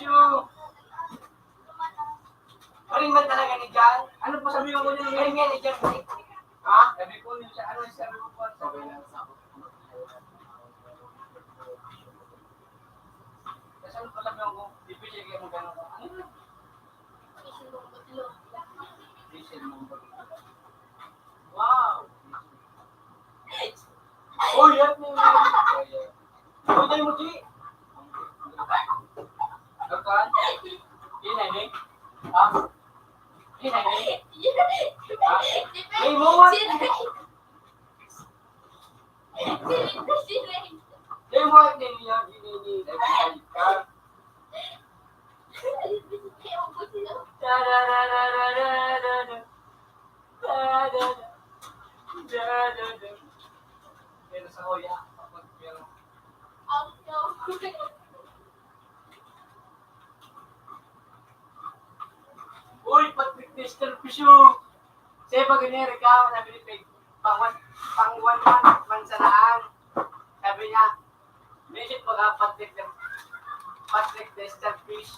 Yo. Karin man talaga ni Jan. Ano pa sabi mo niya? Karin nga ni Jan. Ha? Sabi ko niya, ano sabi mo po? Sabi lang sa ako. Kasi ano pa sabi ko, bibili kayo ng gano'n. Ano yun? Diesel number. Wow! Oh, yan yung... Oh, yan mo, G. Nagkaan? Inay ni? Ha? Inay ni? Ha? Ay, mo, what? Ay, mo, what? Yan yung ini-, ini-, ini-, Da, da, da, da, da, da, da, da. Da, da, da. Da, da, da. Pero sa hoya, kapag pero Uy, Patrick Mister Pisyo! Sa'yo ba ganyan, Ricardo? Sabi ni Peg, pang one, pang one month man sa daan. Sabi niya, Medyo mag-apat like the, apat like the starfish.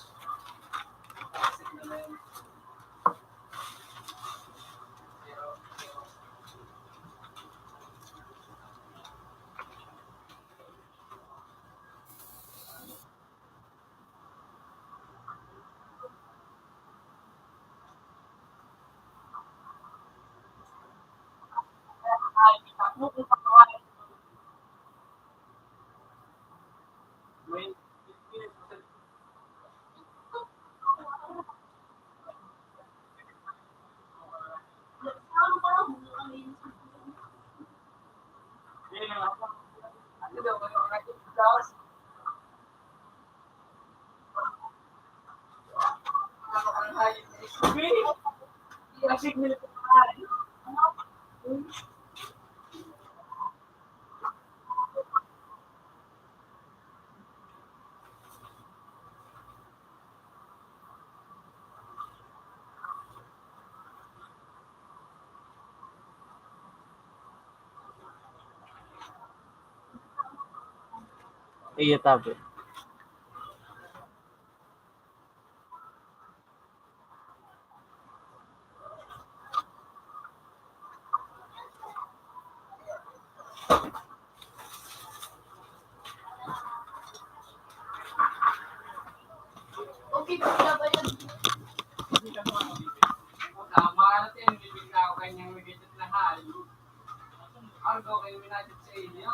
Iya, tabi. Okay, pagkabayan. Tama na, tin, bibigla ako kanyang nagigit na hal. Argo kayo minadit sa inyo.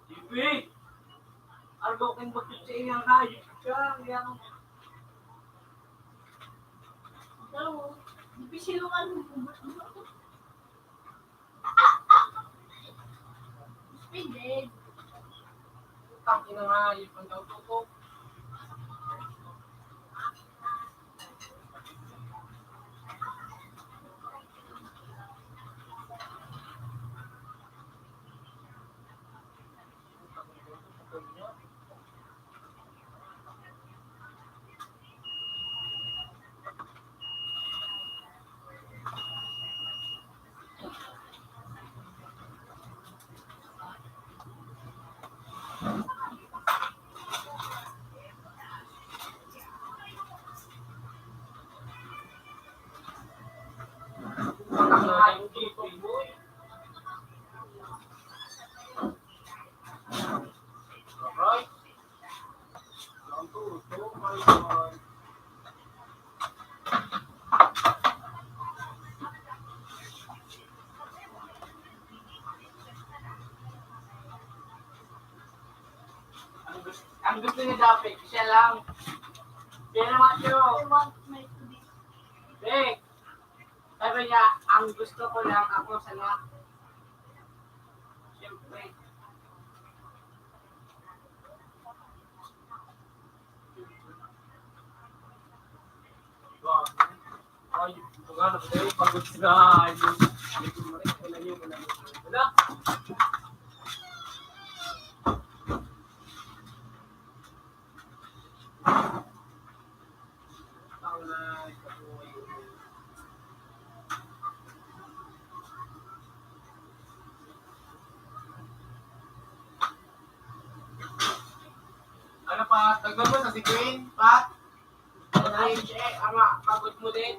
Ipi! Argo kayong bagyo sa iyang hayop ka, kaya Hello. Ipi, sino ka? Suspended. Tangina nga, yung pagkaututok. Alright. Ang gusto, ang gusto ni Dapi, siya lang. Siya lang, Matthew. I want my tubig. Eh, sabi niya, ang gusto ko lang, ako sana. Siyempre. Ay, ito nga, naku, pagod sila. Ay, wala. Ano pa? Tagdan mo sa si Queen, Pat? Ay, eh, ama, pagod mo din.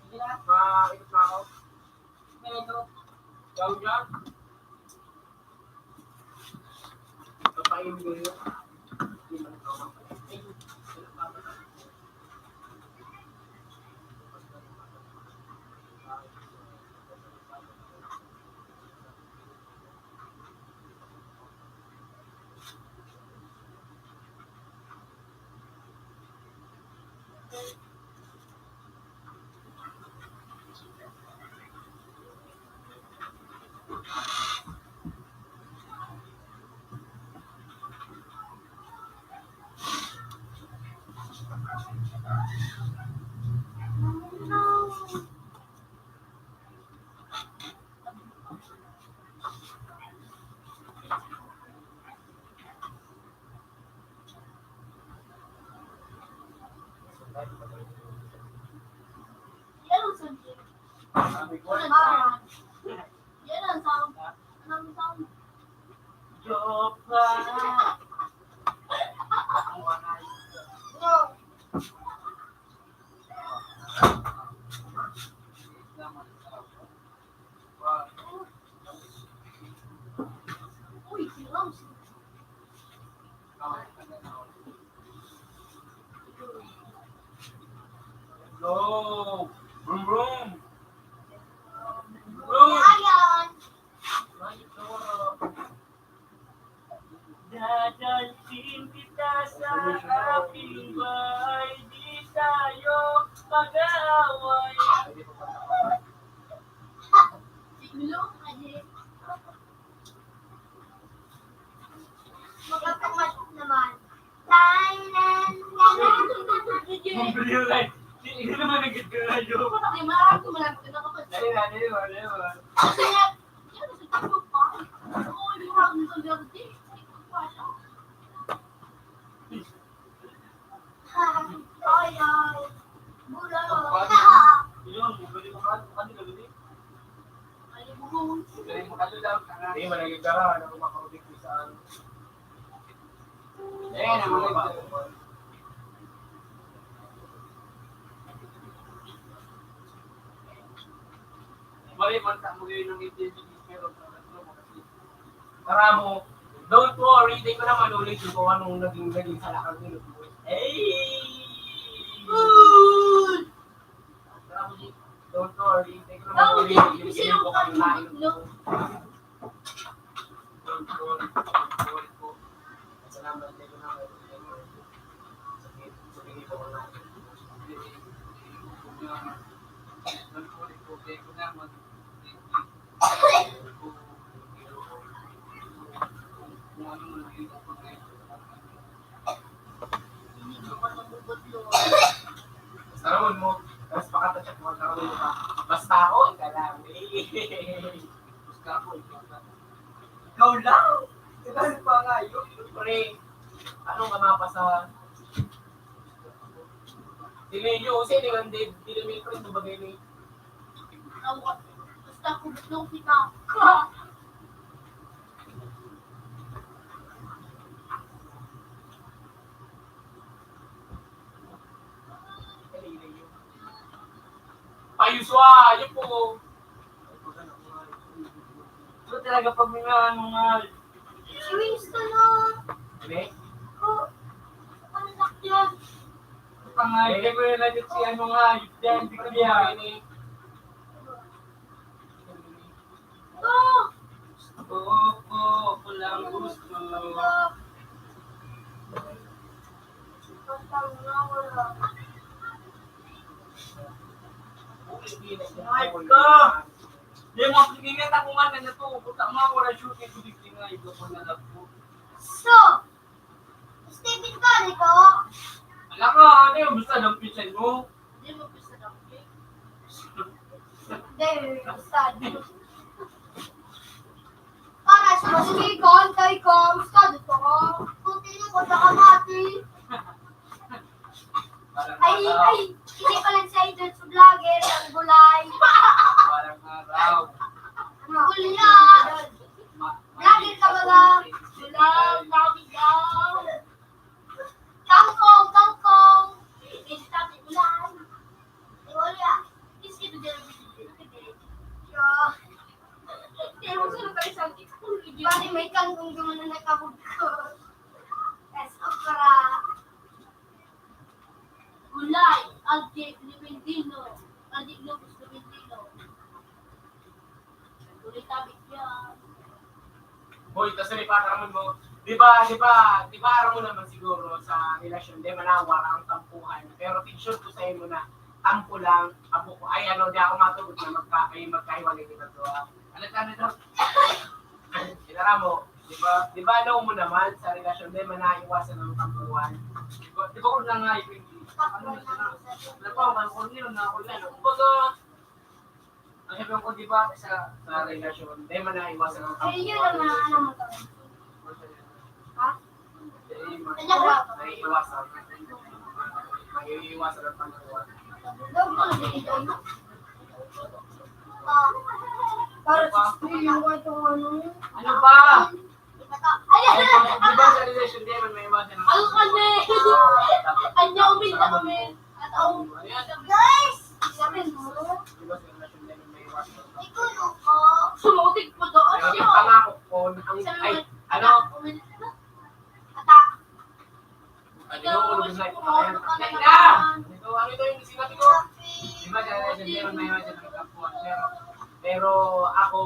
Sige na. Maikot na ako. Sige na, ito. Ikaw dyan. Papain mo yun. Yan ang sound. Yan ang sound. Anong sound? Joke lang. No. Uy, si Rose. Go! Vroom, vroom! Vroom! Ayan! Dadalhin kita sa aking bahay, di tayo mag-aaway. Siguro, kasi magkapamat naman. Thailand, Thailand. Hindi naman nagkikirayo. Hindi, marami ko, marami ko nakapag- Dali na, dali mo, dali mo. Kasi nga, Hindi, malagay ka na, ano, makakabit ko saan. Ayan, ang mga ba? Mali man, tamo yun ang intindi, pero Karamo, don't worry, di ko naman ulit yung kung anong naging, naging salakang nilo. Hey! Karamo, di, don't worry, di ko naman ulit yung kung anong nilo. Don't worry, don't worry po. Salamat, di ko naman ulit yung kung anong nilo. Basta ron mo, tapos pakatachat mo, magkaroon mo pa. Basta ako, ang kalami. Basta ako, ikaw lang. Ikaw lang. Ikaw lang pa nga yun. Pre, ano ka mapasa? Dili, yung usi, di kan, di, di, may friend mo bagay ni. Basta ako, gusto kita. Payuswa, yun po. Ito talaga pag may mga ano nga. Si Winston, oh. Ano? Oh, ang laki yan. Pangay, eh, ko yun na si ano nga, yun yan, di ko yan. Ito. Opo, ako lang gusto. Ay, ka! Di mo, sige nga, takungan na na to. Puta mo, wala shooting, kundi nga, ito pa na lang po. So, Steven ka, di ko? Alam mo, ano yung gusto ng pinsan mo? Hindi mo gusto ng pinsan. Hindi, sad. Para sa maski ko, antay ko, gusto dito ko. Kung tingin ko, baka mati. Ay, ay, hindi pala sa idol sa vlogger, ang gulay. Parang araw. Gulay. Vlogger ka ba ba? Gulay, vlogger ka. Kangkong, kangkong. Hindi sabi gulay. Wala. Hindi sabi gulay. Kaya mo sila tayo sa akin. Pati may kangkong doon na nakabog ko. Tapos okra. Gulay, algae, limendino. Algae, lupus, limendino. Gulay tabi yan. Hoy, tas ni Pata Ramon mo, di ba, di ba, di ba, aram mo naman siguro sa relasyon, di manawar ang tampuhan. Pero picture ko sa imo na tampo lang, abo ko, ay, ano, di ako matulog na magka-, ay, magkahiwalay kita to, ah. Ano, ano, ano? Inara mo, di ba, di ba, alam mo naman, sa relasyon, di man naiwasan ang tampuhan. Di ba, di ba, kung nangay, ano na siya, ano pa, man, kung yun, na, kung yun, kumbaga, ang sabi ko, di ba, sa, sa relasyon, di man naiwasan ang tampuhan. Ay, yun ang mga, ano mo to? Ha? Naiiwasan. Naiiwasan ang pagkakuha. Para sa school, yung kwento ko, ano. Ano ba? Ayan! Di ba sa relasyon, di man may iwasan ang... Ang kami! Anya, umin na kami! At ang... Ayan. Guys! Sabi mo? Di ba sa relasyon, di man may iwasan ang... Ikaw, no, ko? Sumutik mo doon. Pero siya. Pangako ko na ang... Sabi mo, ay, ano? Umin na. Ata. Ano, ikaw, ano, ano, ano, ano, ano, ano, ano, ano, ano, ano, ano, yung sinabi ko? Di ba, dahil sa meron na yun, pero, pero ako,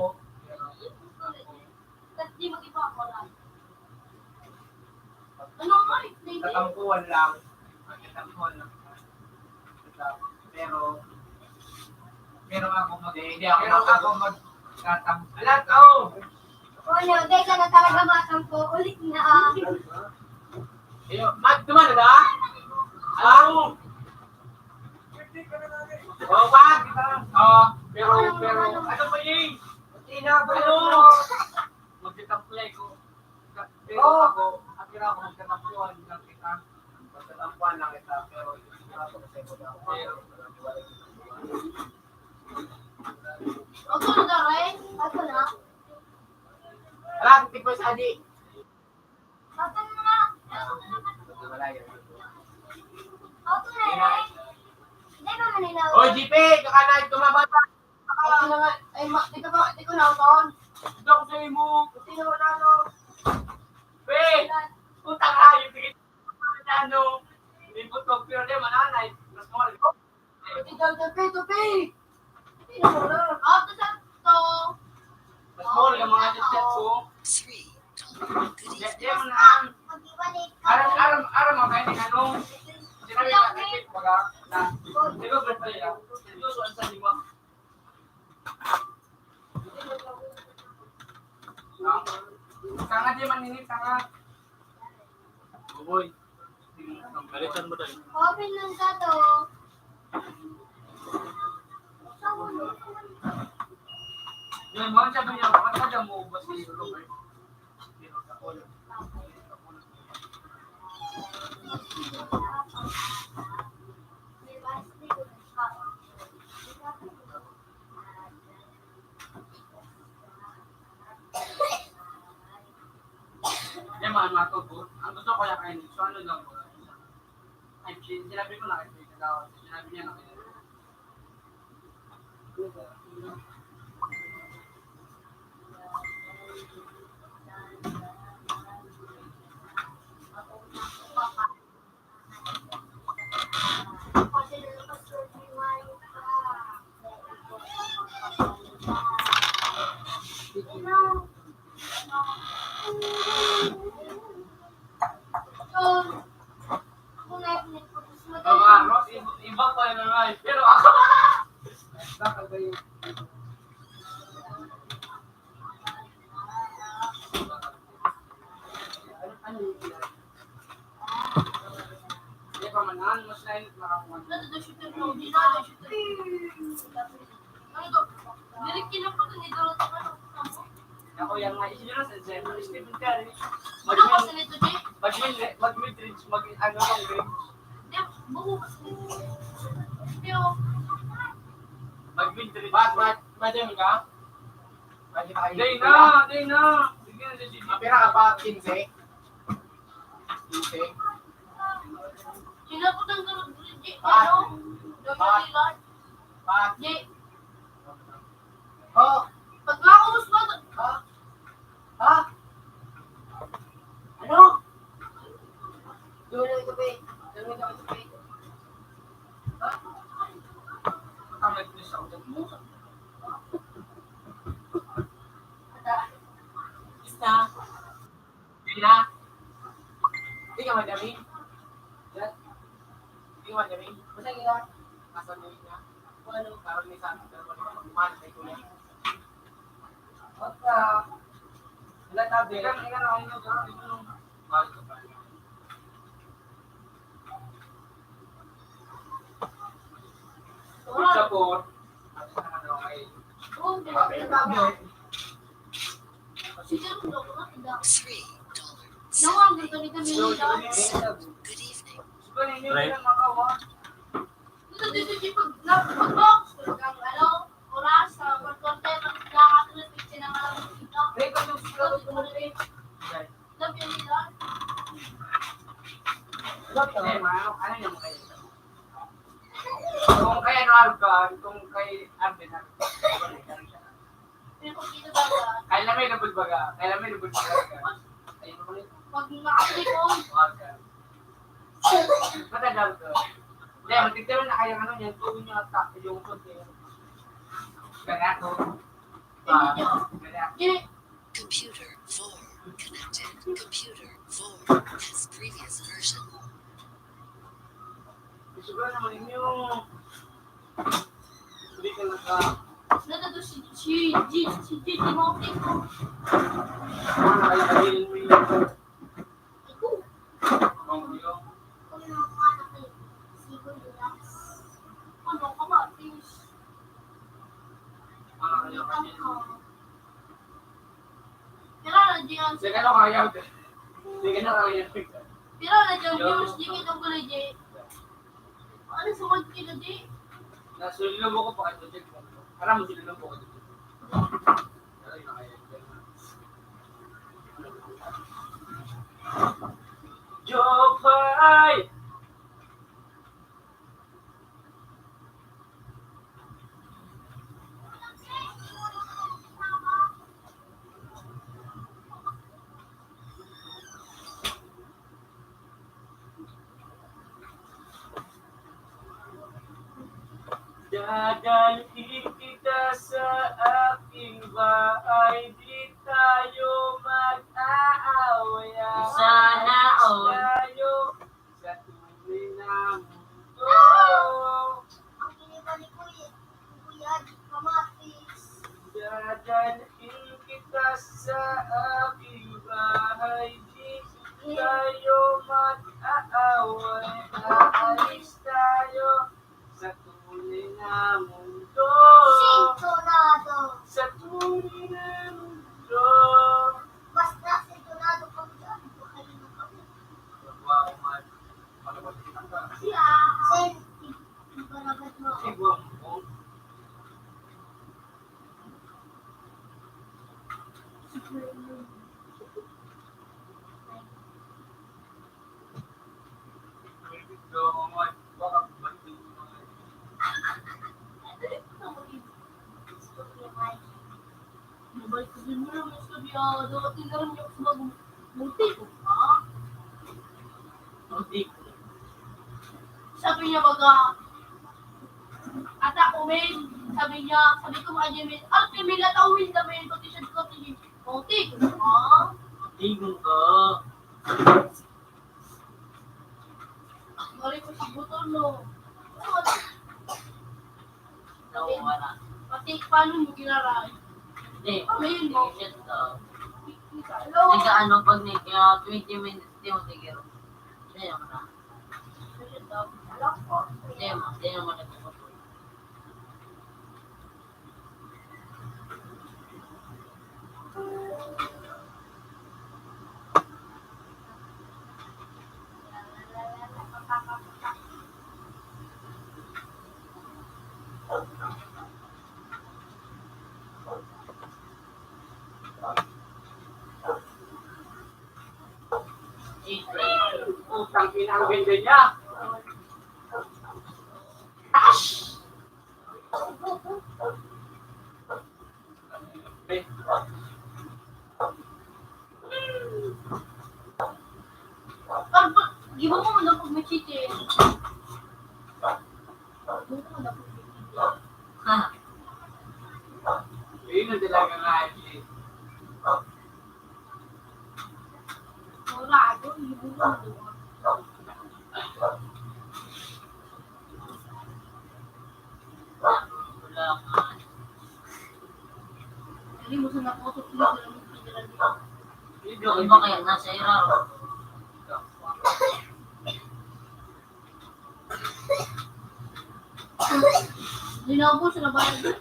pero, Ba't di mag-iba ako lang? Ano nga, eh, hindi. Tatampuhan lang. Tatampuhan lang. Pero, pero ako mag- Hindi, hindi ako Pero mag- ako magtatam-, Alam ko! Oh, no, di ka na talaga matampo. Ulit na, ah. Iyo, mag-, duman na ba? Alam mo? Oh, pag? Oh, pero, pero, ano ba yun? Ano? Magtatampo lang ako. Pero ako, ang ginawa ko, magtatampuhan lang kita. Magtatampuhan lang kita, pero hindi ko na ako sa imo na ako. Pero, wala kita. Ako na, Ray. Ako na. Alam, tipo sa di. Ako na. Wala yan. Ako na, Ray. Di ba maninaw? O, G P, kakanaig ko mabata. Ay, na nga. Ay, ma-, di ka ba, di ko na ako taon. Ito ako sa imo. Hindi naman ano. Pre, puta ka, yung tigit ano. Hindi po to, pero di mananay. Mas mahal ko. Ito daw, tupi, tupi. Hindi naman na. Ah, ito sa to. Mas mahal yung mga chat-chat ko. Sweet. Di, di mo na. Aram, aram, aram, ang kayo ni ano. Sinabi ka, baga, na, di ba, birthday, ah? Seryoso, ang sabi mo. Sanga di man ini, sanga. Buboy. Balikan mo dali. Open lang ka to. Yan, mga sabi niya, mga sabi mo, ubos ni Robert. Yan, mga, mga tubo. Ang gusto ko yan, ay, so ano lang, ay, sin-, sinabi ko na, ay, sinabi niya na, kaya, Iba pa naman. Pero ako, ako yan nga, isa na sa Stephen Curry. Mag-mid, mag-mid, mag-mid range, mag-ano, mag-range. Mag-mid range. Bat, bat, madam ka? Day na, day na. Sige na, sige. Mapira ka pa, quince? Quince? Hinapot ang galog, Bridget, ano? Double Lillard. Di. Oh. Pag maubos mo, ha? Ha? Ano? Doon lang ito, babe. Doon lang ito, babe. Ha? Ang nagpis ako. Isa. Di na. Di ka madami. Di ka madami. Basta ka. Nasa mo na. Kung ano, parang may sabi, pero wala ka magmahal, may kulang. Wag ka. Wala tabi. Ilan, ilan ang ano, pero ano, mahal ka pa. Good support. Ano naman ako kay Three dollars. Good evening. Pre. Kung kay ano, Arab ka, kung kay Arden, Arden. Kaya na may lubod baga. Kaya na may lubod baga. Ayun, pag nakakali ko. Matagal ko. Hindi, magtitiro na kayo, ano, yung tubo nyo at tak-, yung food kayo. Kaya ako. Ah, kaya. Computer four connected. Computer four has previous version. Sobra naman inyo. Hindi ka naka- Natato si, si, si, si J J Moping ko. Ano kayo, kayo, kayo? Ikaw. Ang iyo. Kung yung mga anak ko, si Kuya Lance. Ano ka ba, please? Ano kayo, kayo? Pero na diyan. Sige na, kaya. Sige na, kaya. Pero na diyan, viewers, di kita pala, Jay. Ano sa mga kilo, Jay? Nasulo mo ko pa kayo, Jay. Alam mo, sulo mo ko kayo, Jay. Pero yun na kaya. Joke, bye! Dadalhin kita sa aking bahay, di tayo mag-aaway. Sana all. Tayo sa tunay na mundo. Ang iniba ni Kuya, Kuya, di kamatis. Dadalhin kita sa aking bahay, di tayo mag-aaway. Aalis tayo sa tunay na mundo. Sintonado. Sa tunay na mundo. Basta sintonado kami dyan, baka yun ang kami. Wow, man. Ano ba tinatanggal? Siya. Sen, ibarabad mo. Ay, wow. Hindi mo naman sabi, ah, dapat tinaram niya sa bagong multi ko, ha? Multi ko. Sabi niya, baga, "Ata ko, men." Sabi niya, sabi ko, "Adi, men." "Ate, men, ata ko, men," sabi niya, pati siya, pati siya. Multi ko, ha? Multi ko ka. Balik ko sa buto, no? Nawawala. Pati paano mo ginaray? Hindi. Ano yun mo? Hindi siya totoo. Nag-ano, pag nag, ah, twenty minutes, di mo tigil. Hindi naman na. Hindi mo, hindi naman nagpapatuloy. Putang ina, ang ganda niya. Ash! Pag, pag, di ba mo na pag may chicken? Di ba mo na pag may chicken? Ha? Yun ang talaga nga, eh. Murado, di ba mo na? Hindi mo sana po ito pinagdala mo, pinagdala mo. Iba kaya nasa iraro. Hindi na po sila bayad.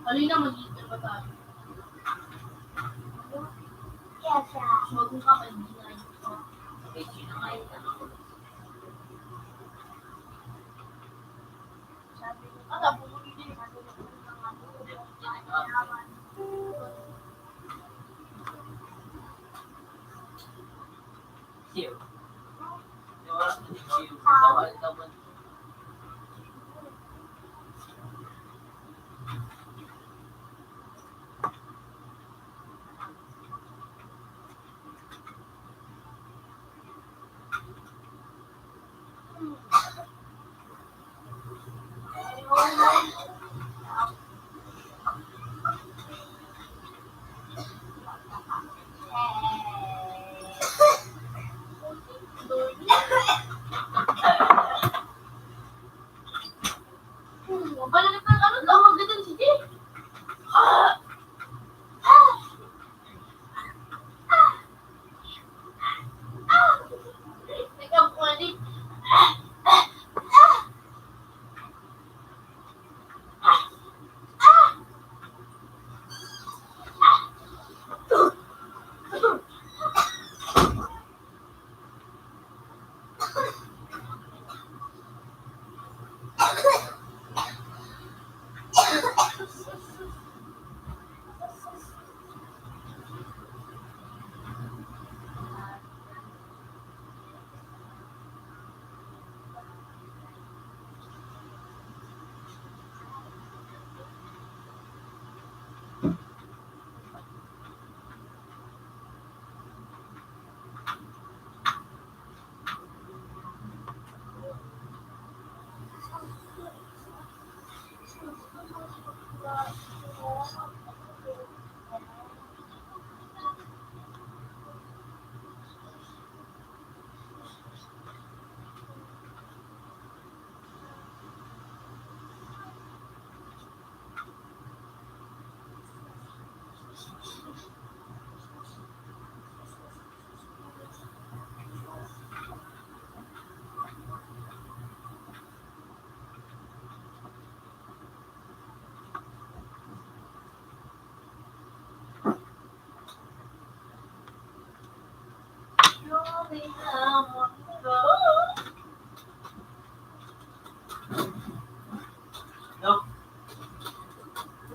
Halina, mag-iingat pa tayo. Yes, sir. Sumagot ka, kaibigan. Okay, sino nga yung tanong? Sabi ko, "Ah, nabulol din."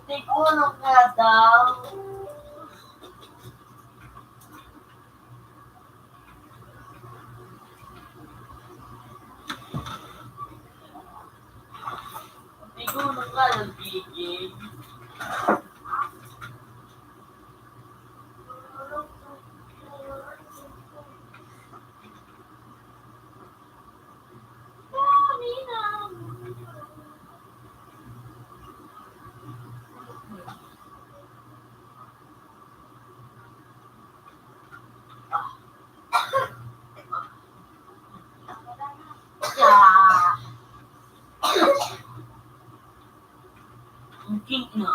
Siguro ka daw. Siguro ka nagbigay. Ang cute na.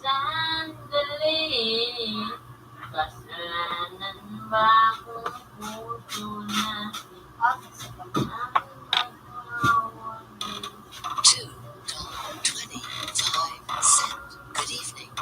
Sandali, kasalanan ba kung puso na ipagsabi ang nagwawagi? Two dollar twenty-five cent. Good evening.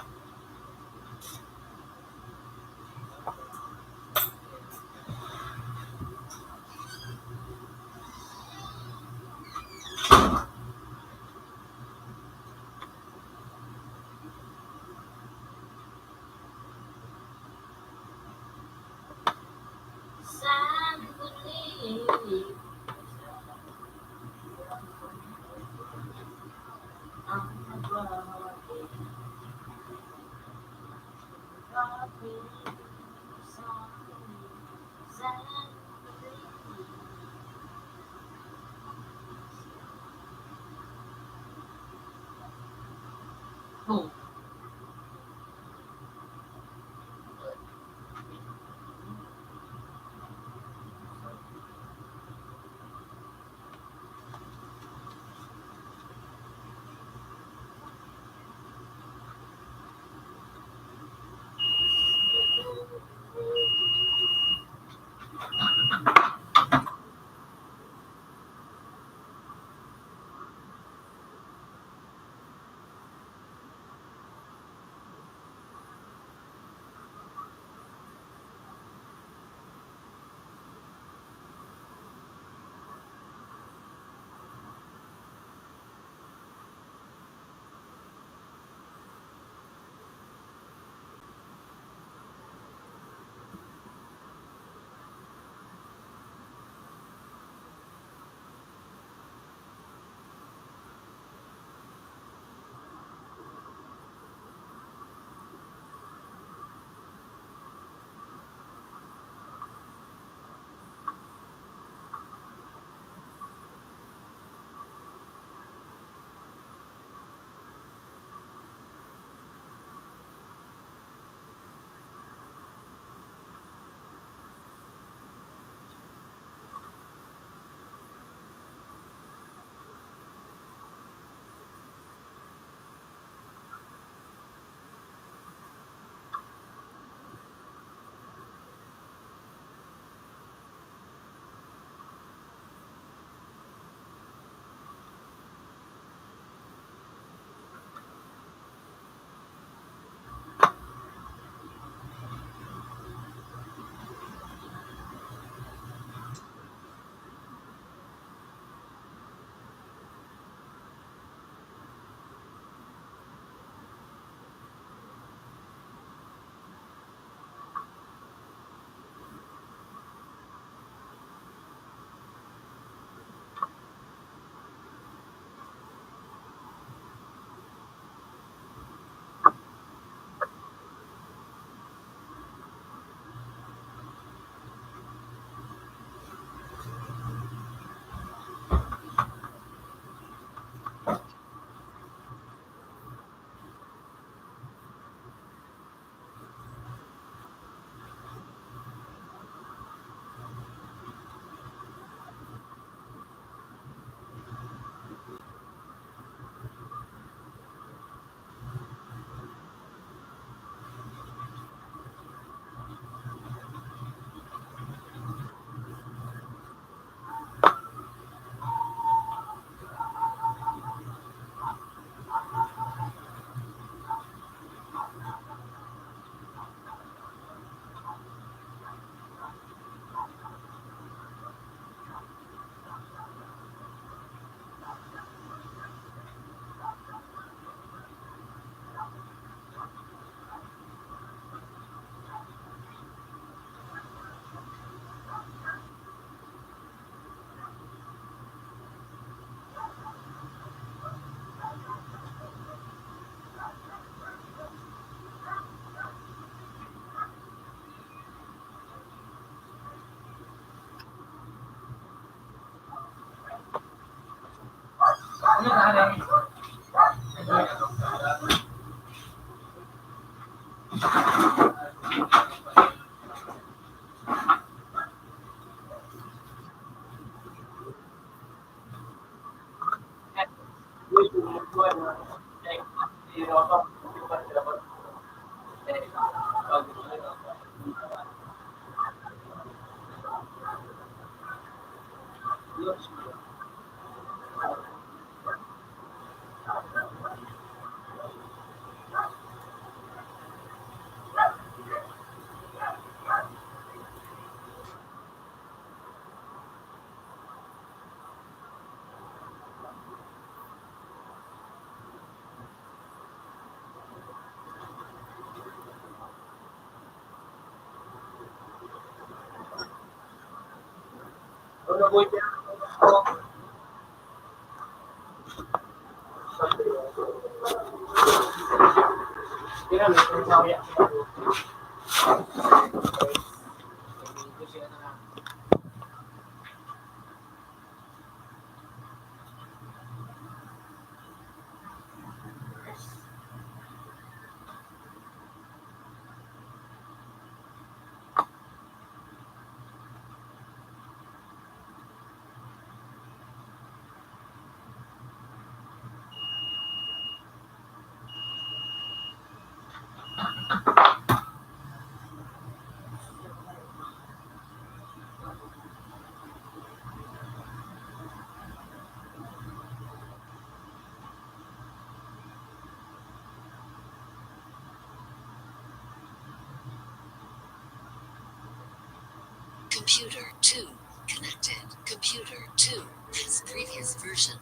Computer two connected. Computer two has previous version.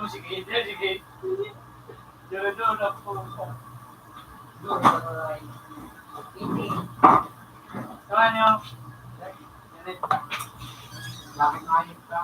Sige, sige. Doon, doon, doon. Saan niyo? Bakit mainit ka?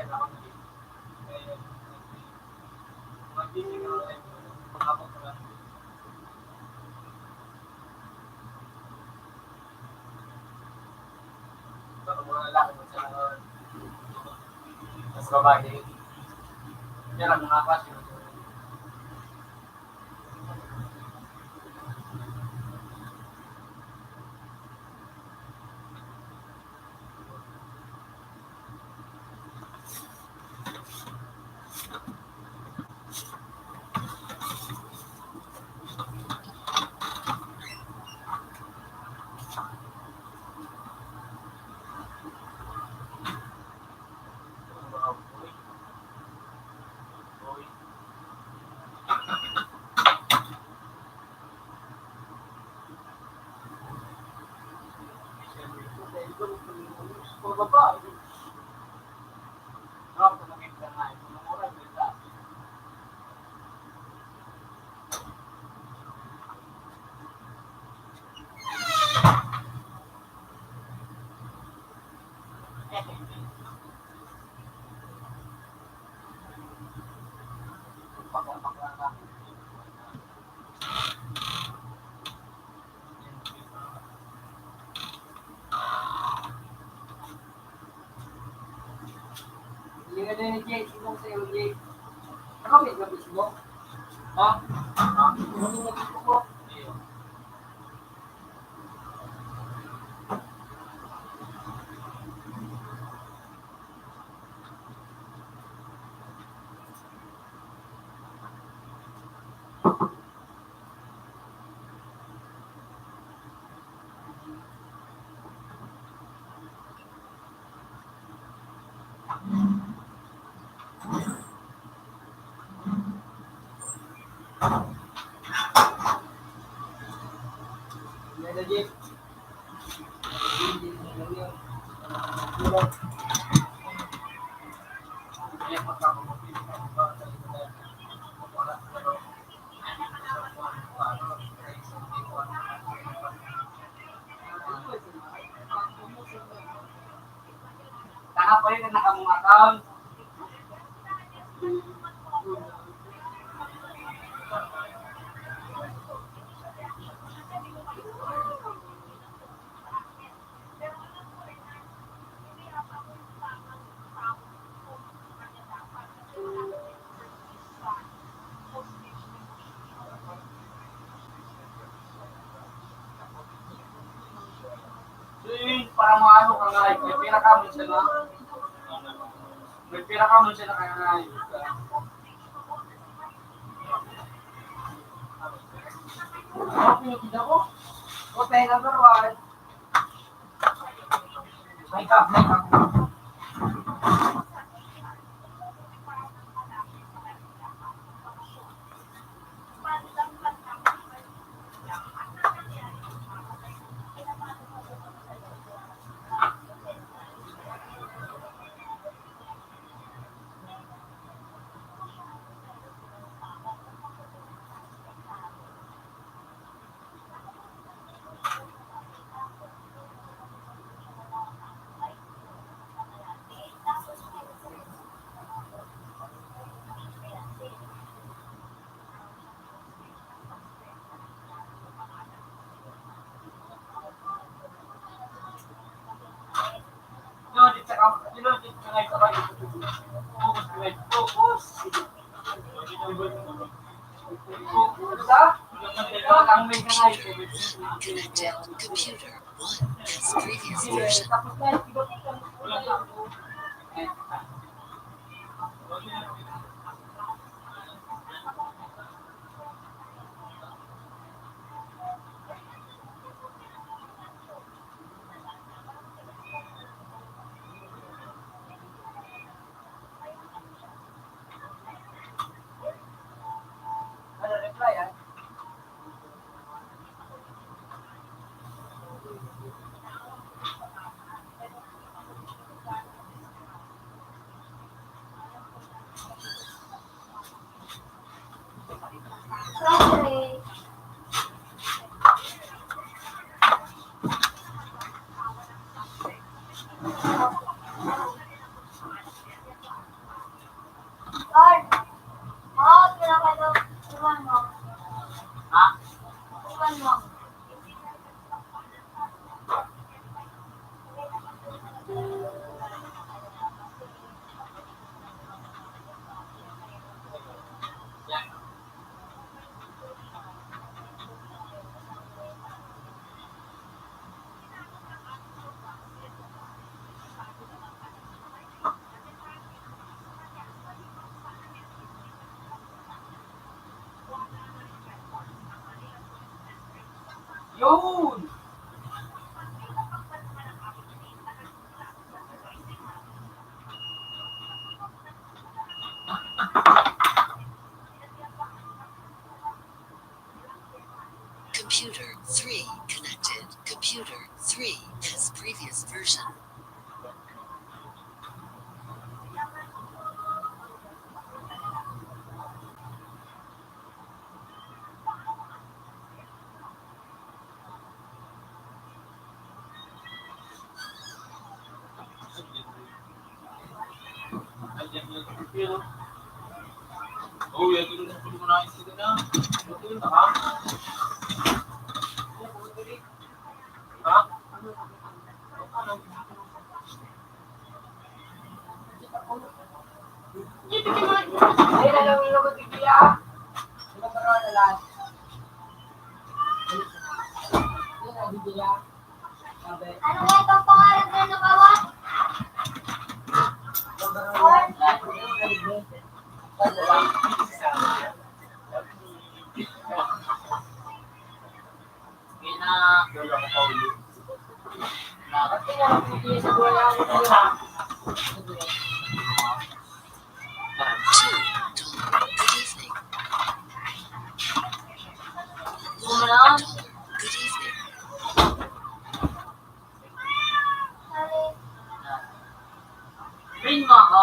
Sa mga lalaki, sa mga mas babae, yan ang mga klase. Hindi nga din ni Jake, hindi ko sa'yo, Jake. Ano may gabi mo? Ha? Ha? Ano may gabi mo? Saka pa yun ang nakamong account. Sige, para maano ka nga, eh. May pira ka, minsan na. May pira ka, minsan na kaya nga, eh. Ano, pinatid ako? Okay, number one. Make up, make up. Connect to computer. One as previous version. Yun! Computer three connected. Computer three has previous version. Ano nga itong pangalan na nakawa? Two, good evening. One, good evening. Ring mo ako.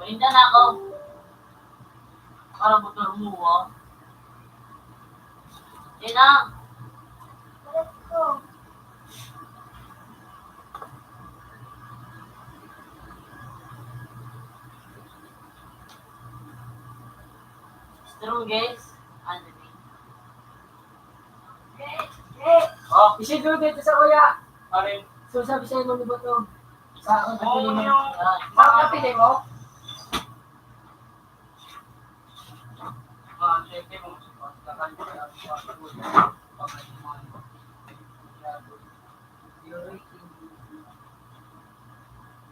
Pahinda na ako. Para motor mo, oh. Yan na. Strongest enemy. Oh, isidro dito sa kuya. Pare. So, sabi sa'yo, manubot to. Sa ang kapili mo? Sa ang kapili mo?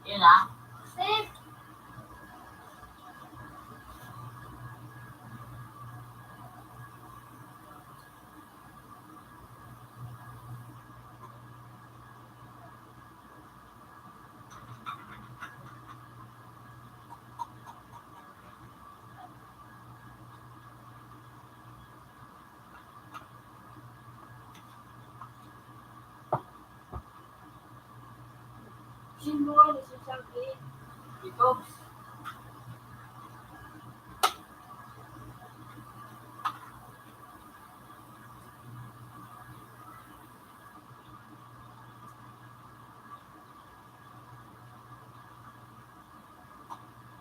Yun, ah. Safe. Sino nga nasasangkit? Ito.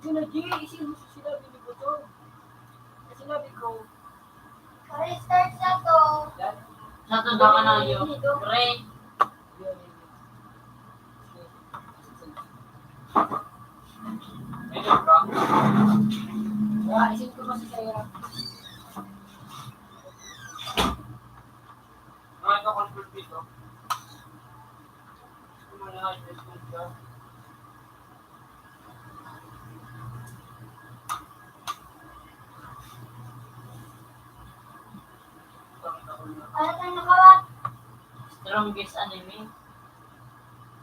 Yun na, G, isin mo sa sinabi ni Butong. Ang sinabi ko, pa-restart sa to. Yan. Sa to, baka na yun. Yun, yun. Pre. Yun, yun, yun. Ayun, bro. Ah, isin ko kasi sa'yo. Mga ito, control dito. Gusto mo na, adjustment ka. Ano tayo nakawat? Strongest enemy.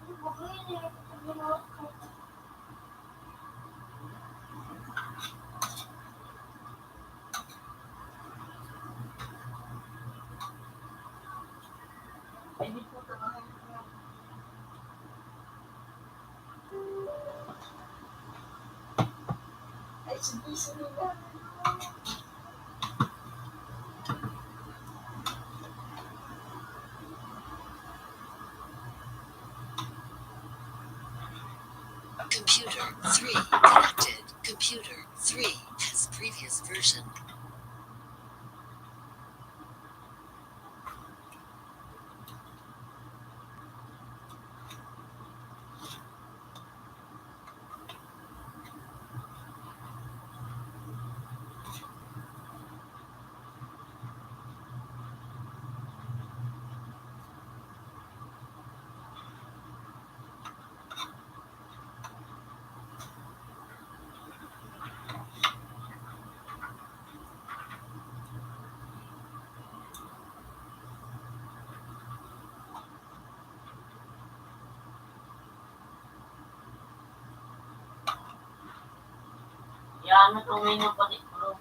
Ano ba yun eh? Computer three connected. Computer three has previous version. Yan, ito ngayon yung pati, bro.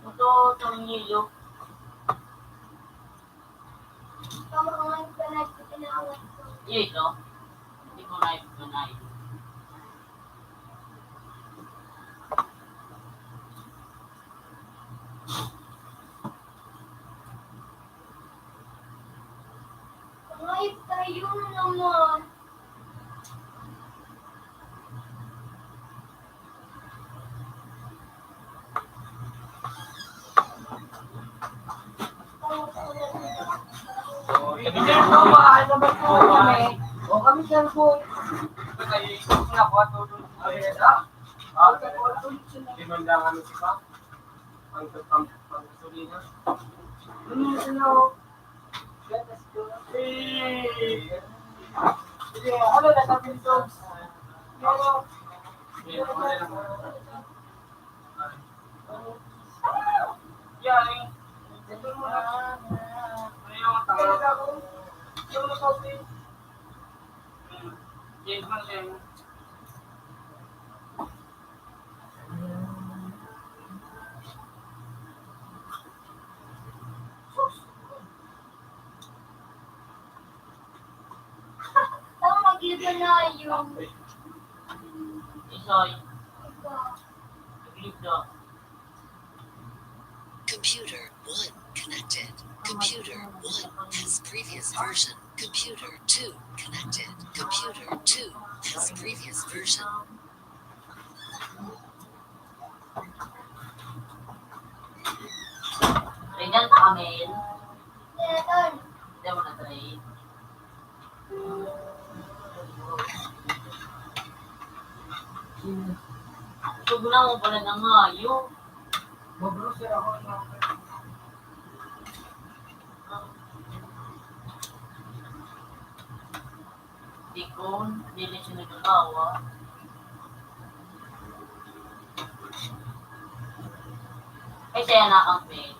Ito, itong yelo. Yelo. Hindi ko na ipanay. Ay, tayo naman. Hindi po, mahal naman po kami. O kami, sir po. Ay, na po, tulog. Ay, ah. Ah, limandang ano, di ba? Ang, ang, ang gasolina. Hmm, ano? Sige, ano na sabi nito? Ano? Yan, eh. Ito mo na. Ano yung tama? Ito mo, Sophie. Hmm. Yan, yan. Tama, mag-iba na yung Isoy. Iba. Nag-leave na. Computer one connected. Computer one has previous version. Computer two connected. Computer two has previous version. Regan ka, Amel. Hindi mo na-try. Sobrang mo pala na nga, yun. Mag-grocery ako, no? Dikon, dili siya nagagawa. Ay, siya na ang peg.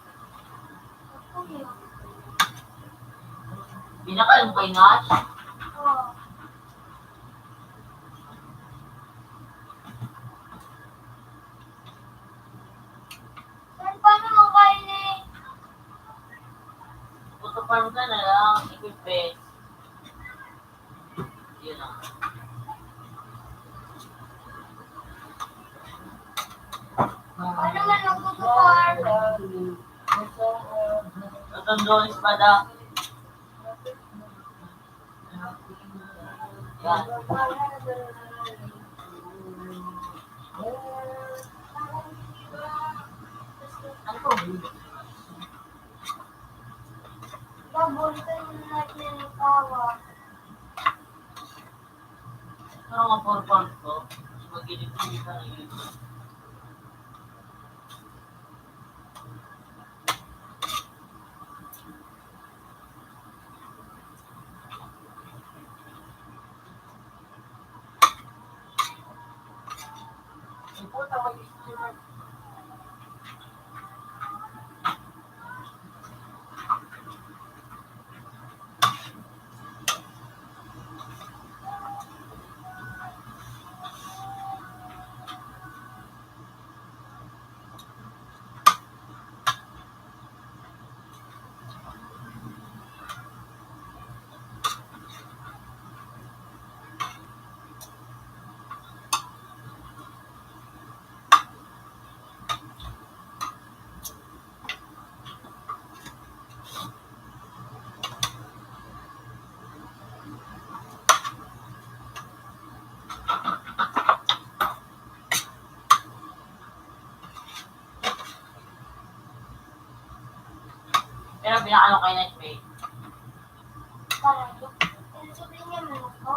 Pinakain mo kay Nash? Oo. Sir, paano mo kain eh? Puto farm ka na lang, equipment. Yun lang. Paano man magpupuwar? Ang doon, espada. Yan. Ano to? Paborito yung nagninikawa. Ano nga purpose ko? Magiging kita na yun. Pero pinakaano kayo na, Faith? Parang, yung sabihin niya, manok ko?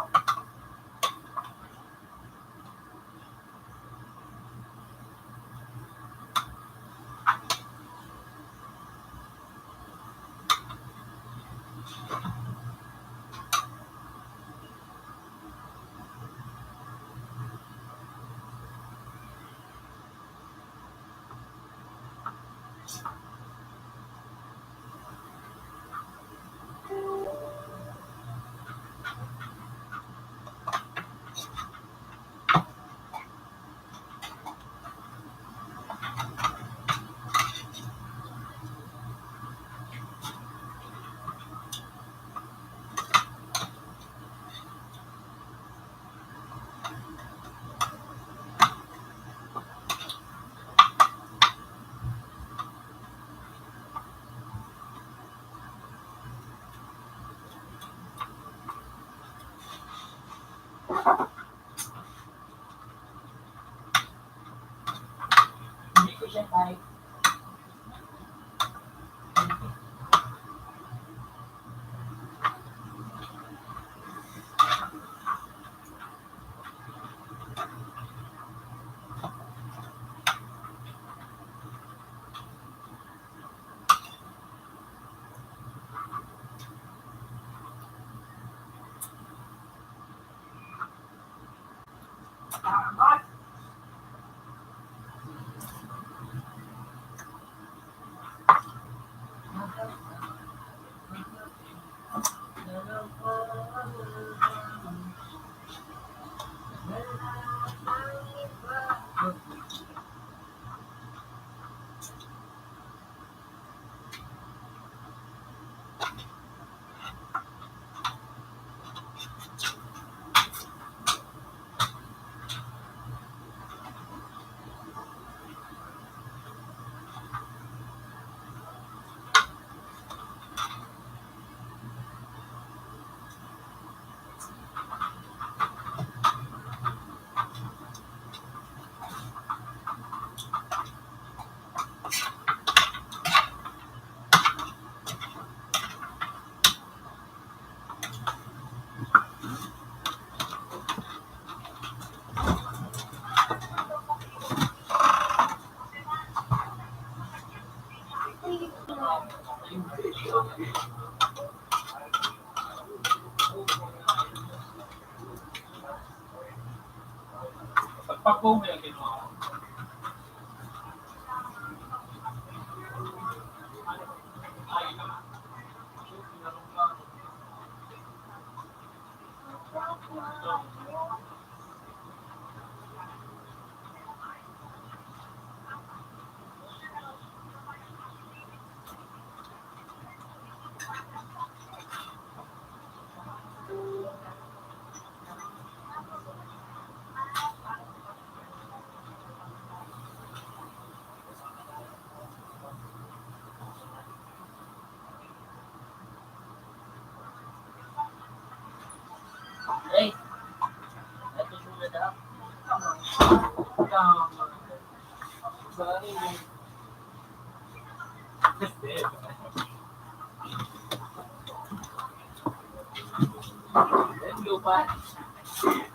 Lupa.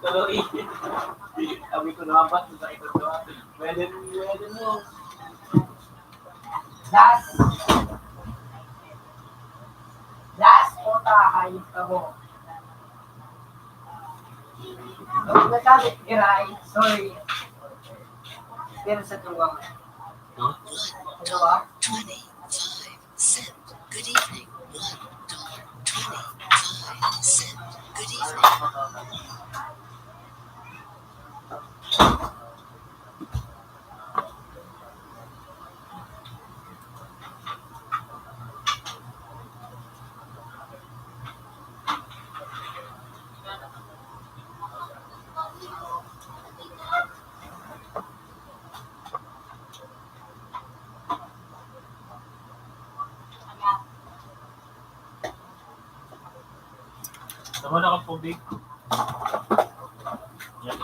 Tuloy. Sabi ko naman ba, sa ito to. Pwede, pwede mo. Das. Das, puta, hayop ka mo. Huwag na sabi, Iray, sorry. Pero sa tuwang. Ano ba? Twenty-five cent. Good evening. One dollar twenty-five cent. Good evening. Tama na kang tubig. Yan.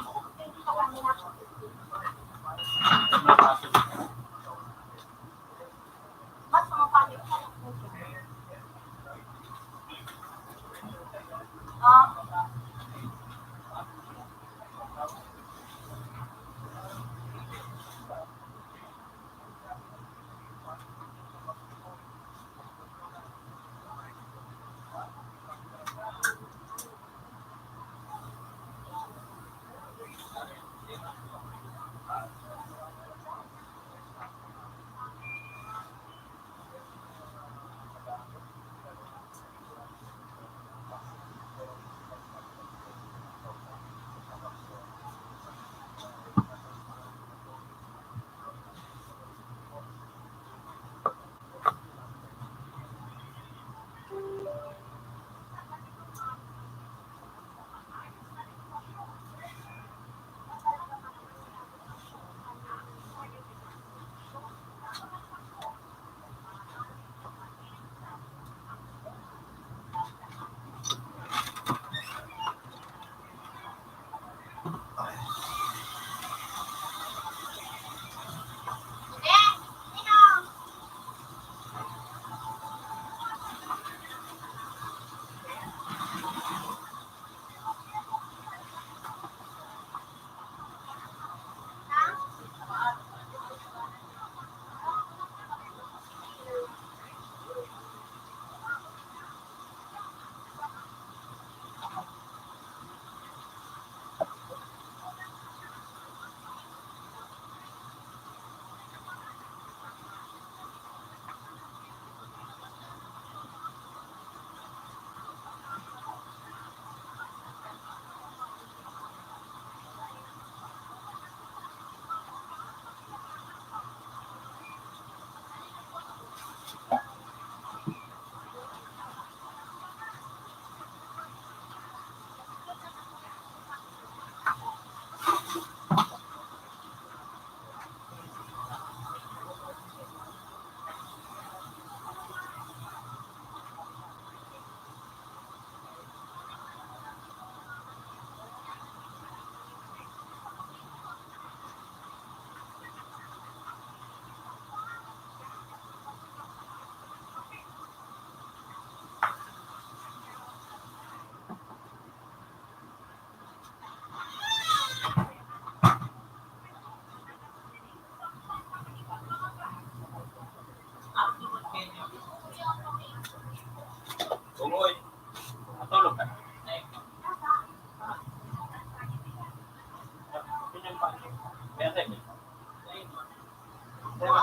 Yun,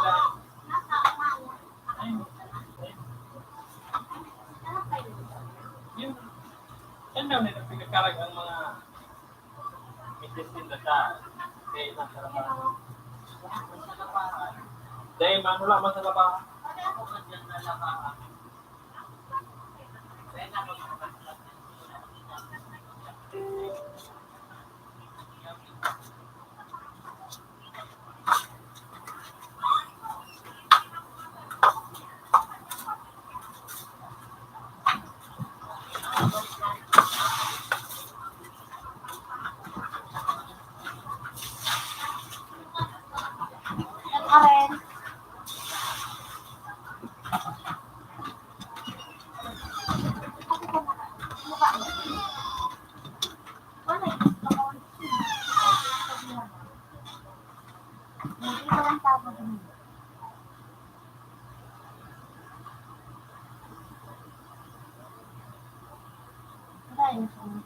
yan daw nila pinagkarag ang mga intestino sa dahil sa labahan. Dahil man, wala man sa labahan. Dahil sa mga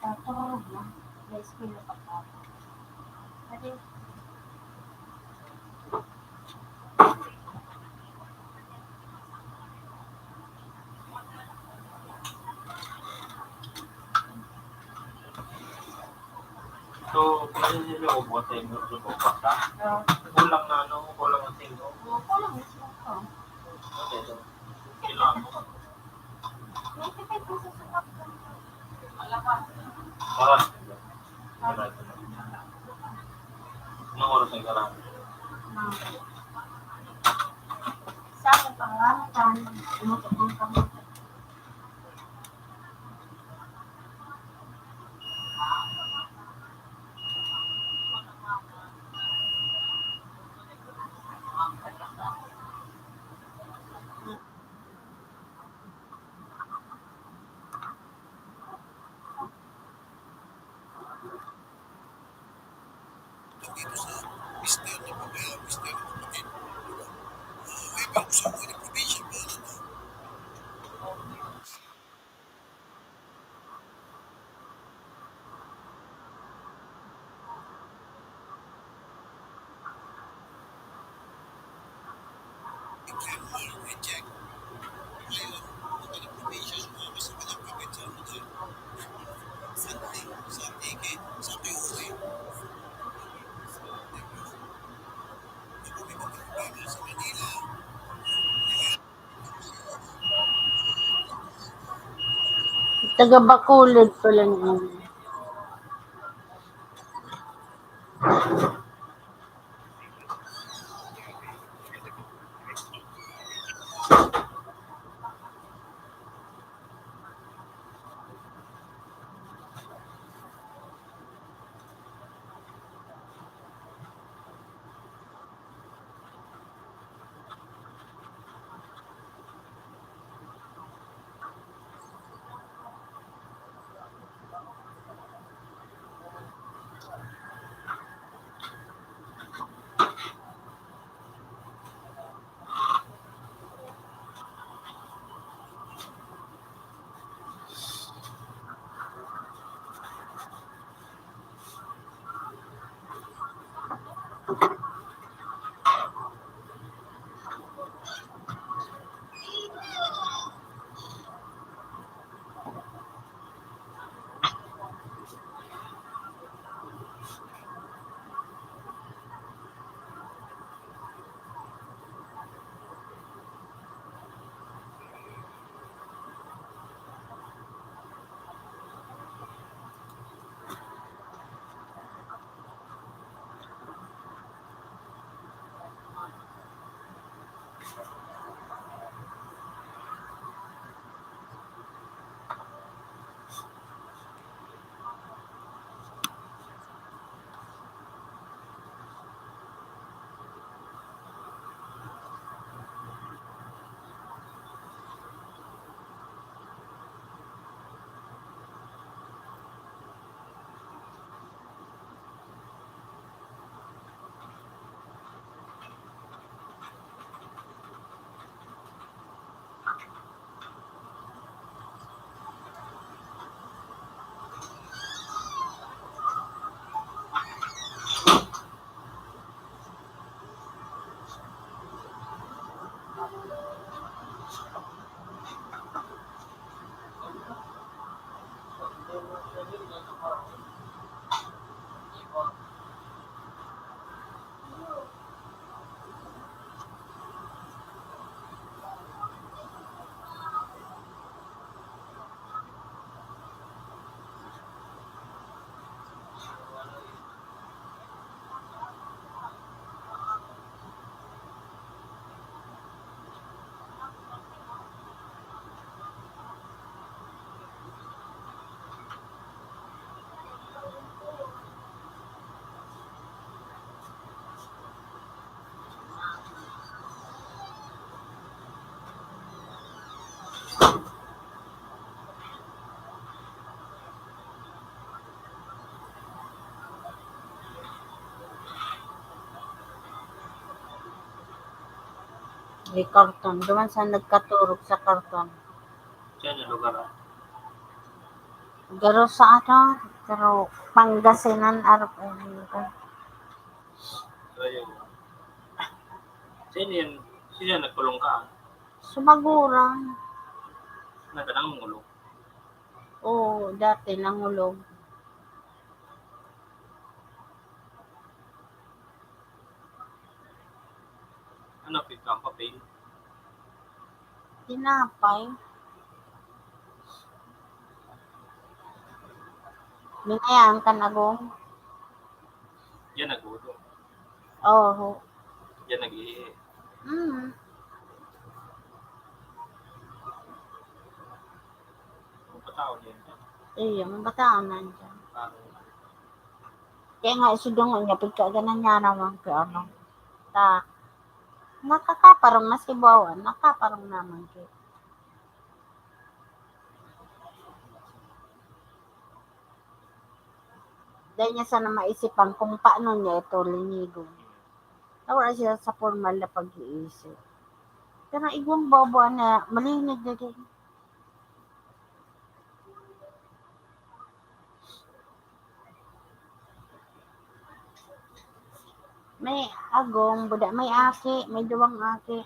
taturog na, may eskwela pa ako. Kasi, so, kung ano nila, ubuan sa inyo, so, ubuan ka? Oo. Kulang na, ano, kulang ang singko. Oo, kulang ang singko. Okay, so, kailangan mo. Ninety-five pesos ang cup. Oras. Anong oras ang kailangan? Sa akong pangangailangan, ano, kung kamo. Dito sa mister ni Pamela, mister ni Kapatid. Ah, ay, bang gusto mo yung probinsya pa, ano? Taga Bacolod pala niya. May karton. Duman sa nagkaturog sa karton. Saan yung lugar, ah? Garo sa ano, pero Pangasinan, arap, ano. So, yun. Sino yun? Sino yun nagkulong ka? Sumaguran. Nagtanang mo, Oo, dati nangulog. Ano, pigka ang papel? Tinapay. Binayaan ka na, Gong? Yan, nagulo. Oo. Yan, nag-iihi. Mm. Ang patao niya yan. Iyo, ang patao na yan. Parang Kaya nga, isidungo niya, pagkaganan niya naman kay ano. Ta, nakakaparong na si Bawan, nakaparong naman kay. Dahil niya sana maisipan kung paano niya ito linigon. Nawala siya sa formal na pag-iisip. Pero igwang bobo na malinig na din. May agom, buda, may aki, may duwang aki.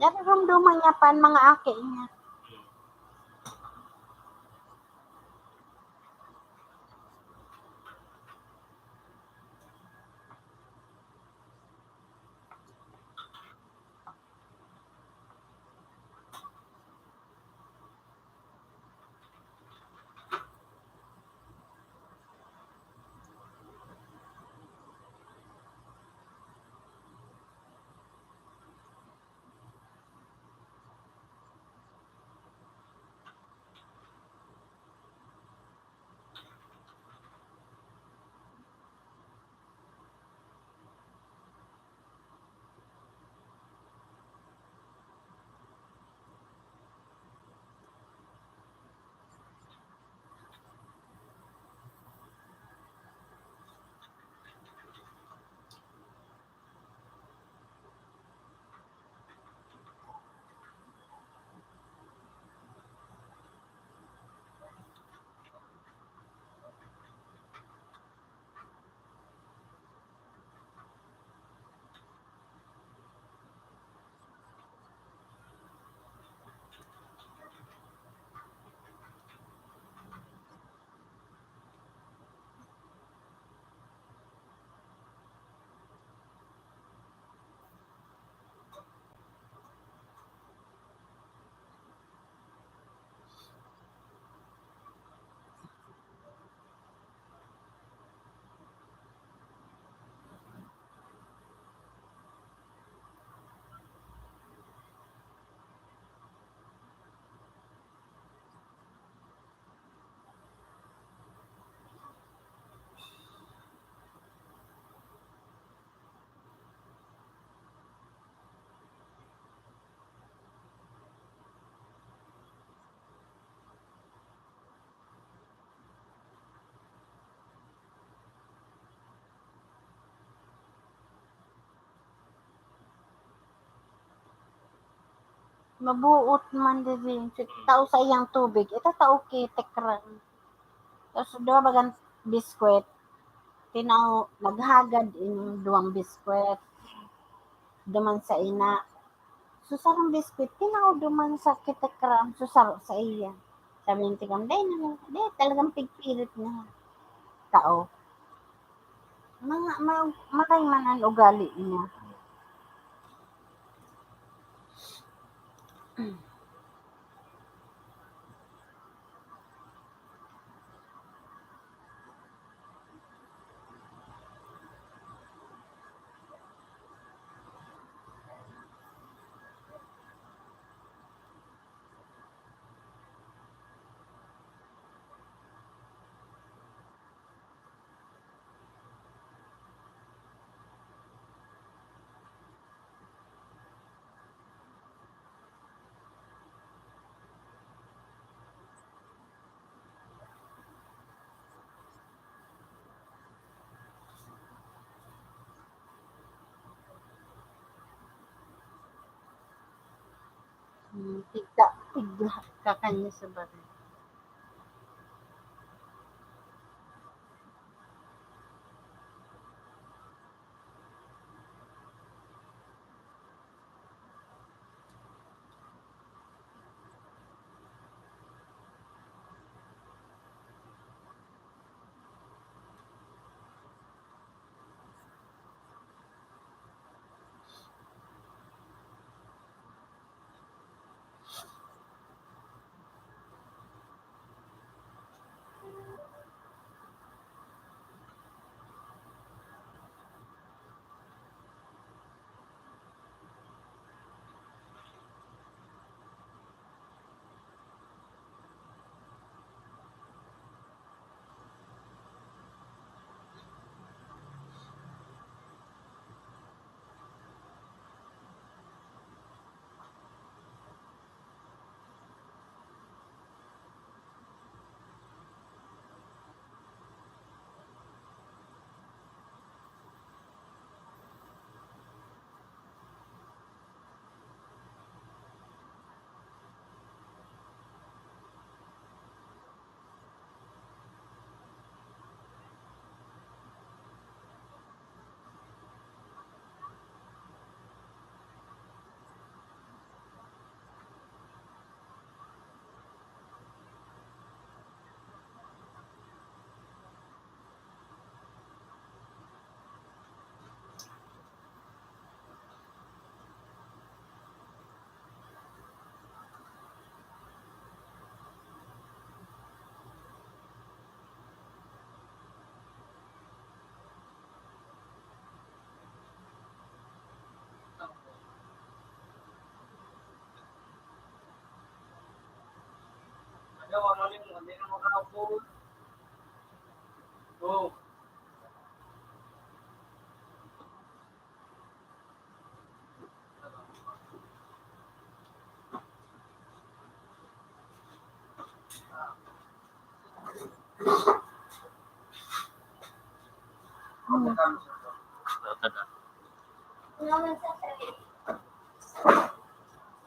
Nararamdaman niya pa ang mga aki niya. Mabuot man diri, tao sa iyang tubig, ito tao ki tikram. Tapos duha bagang biskwit, tinaw, naghagad ining duwang biskwit. Duman sa ina. So, sarong biskwit, tinaw duman sa kitikram, so, saro sa iya. Sabi ng tikram, "Dai na, dai, talagang pigpirit na tao." Mga, ma-, maray man an ugali niya. Hmm, tigka, tigka ka kanya sa baril.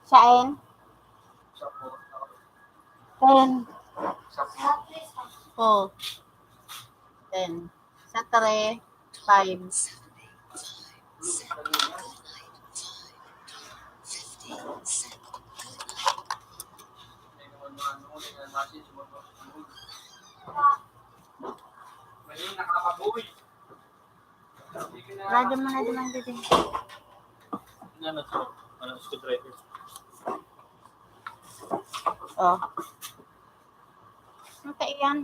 Saen? Ten. Oh. Ten. Sa three, five. Lado mo na naman dito. Ano to? Ano, screwdriver? Oh. Ang kaiyan.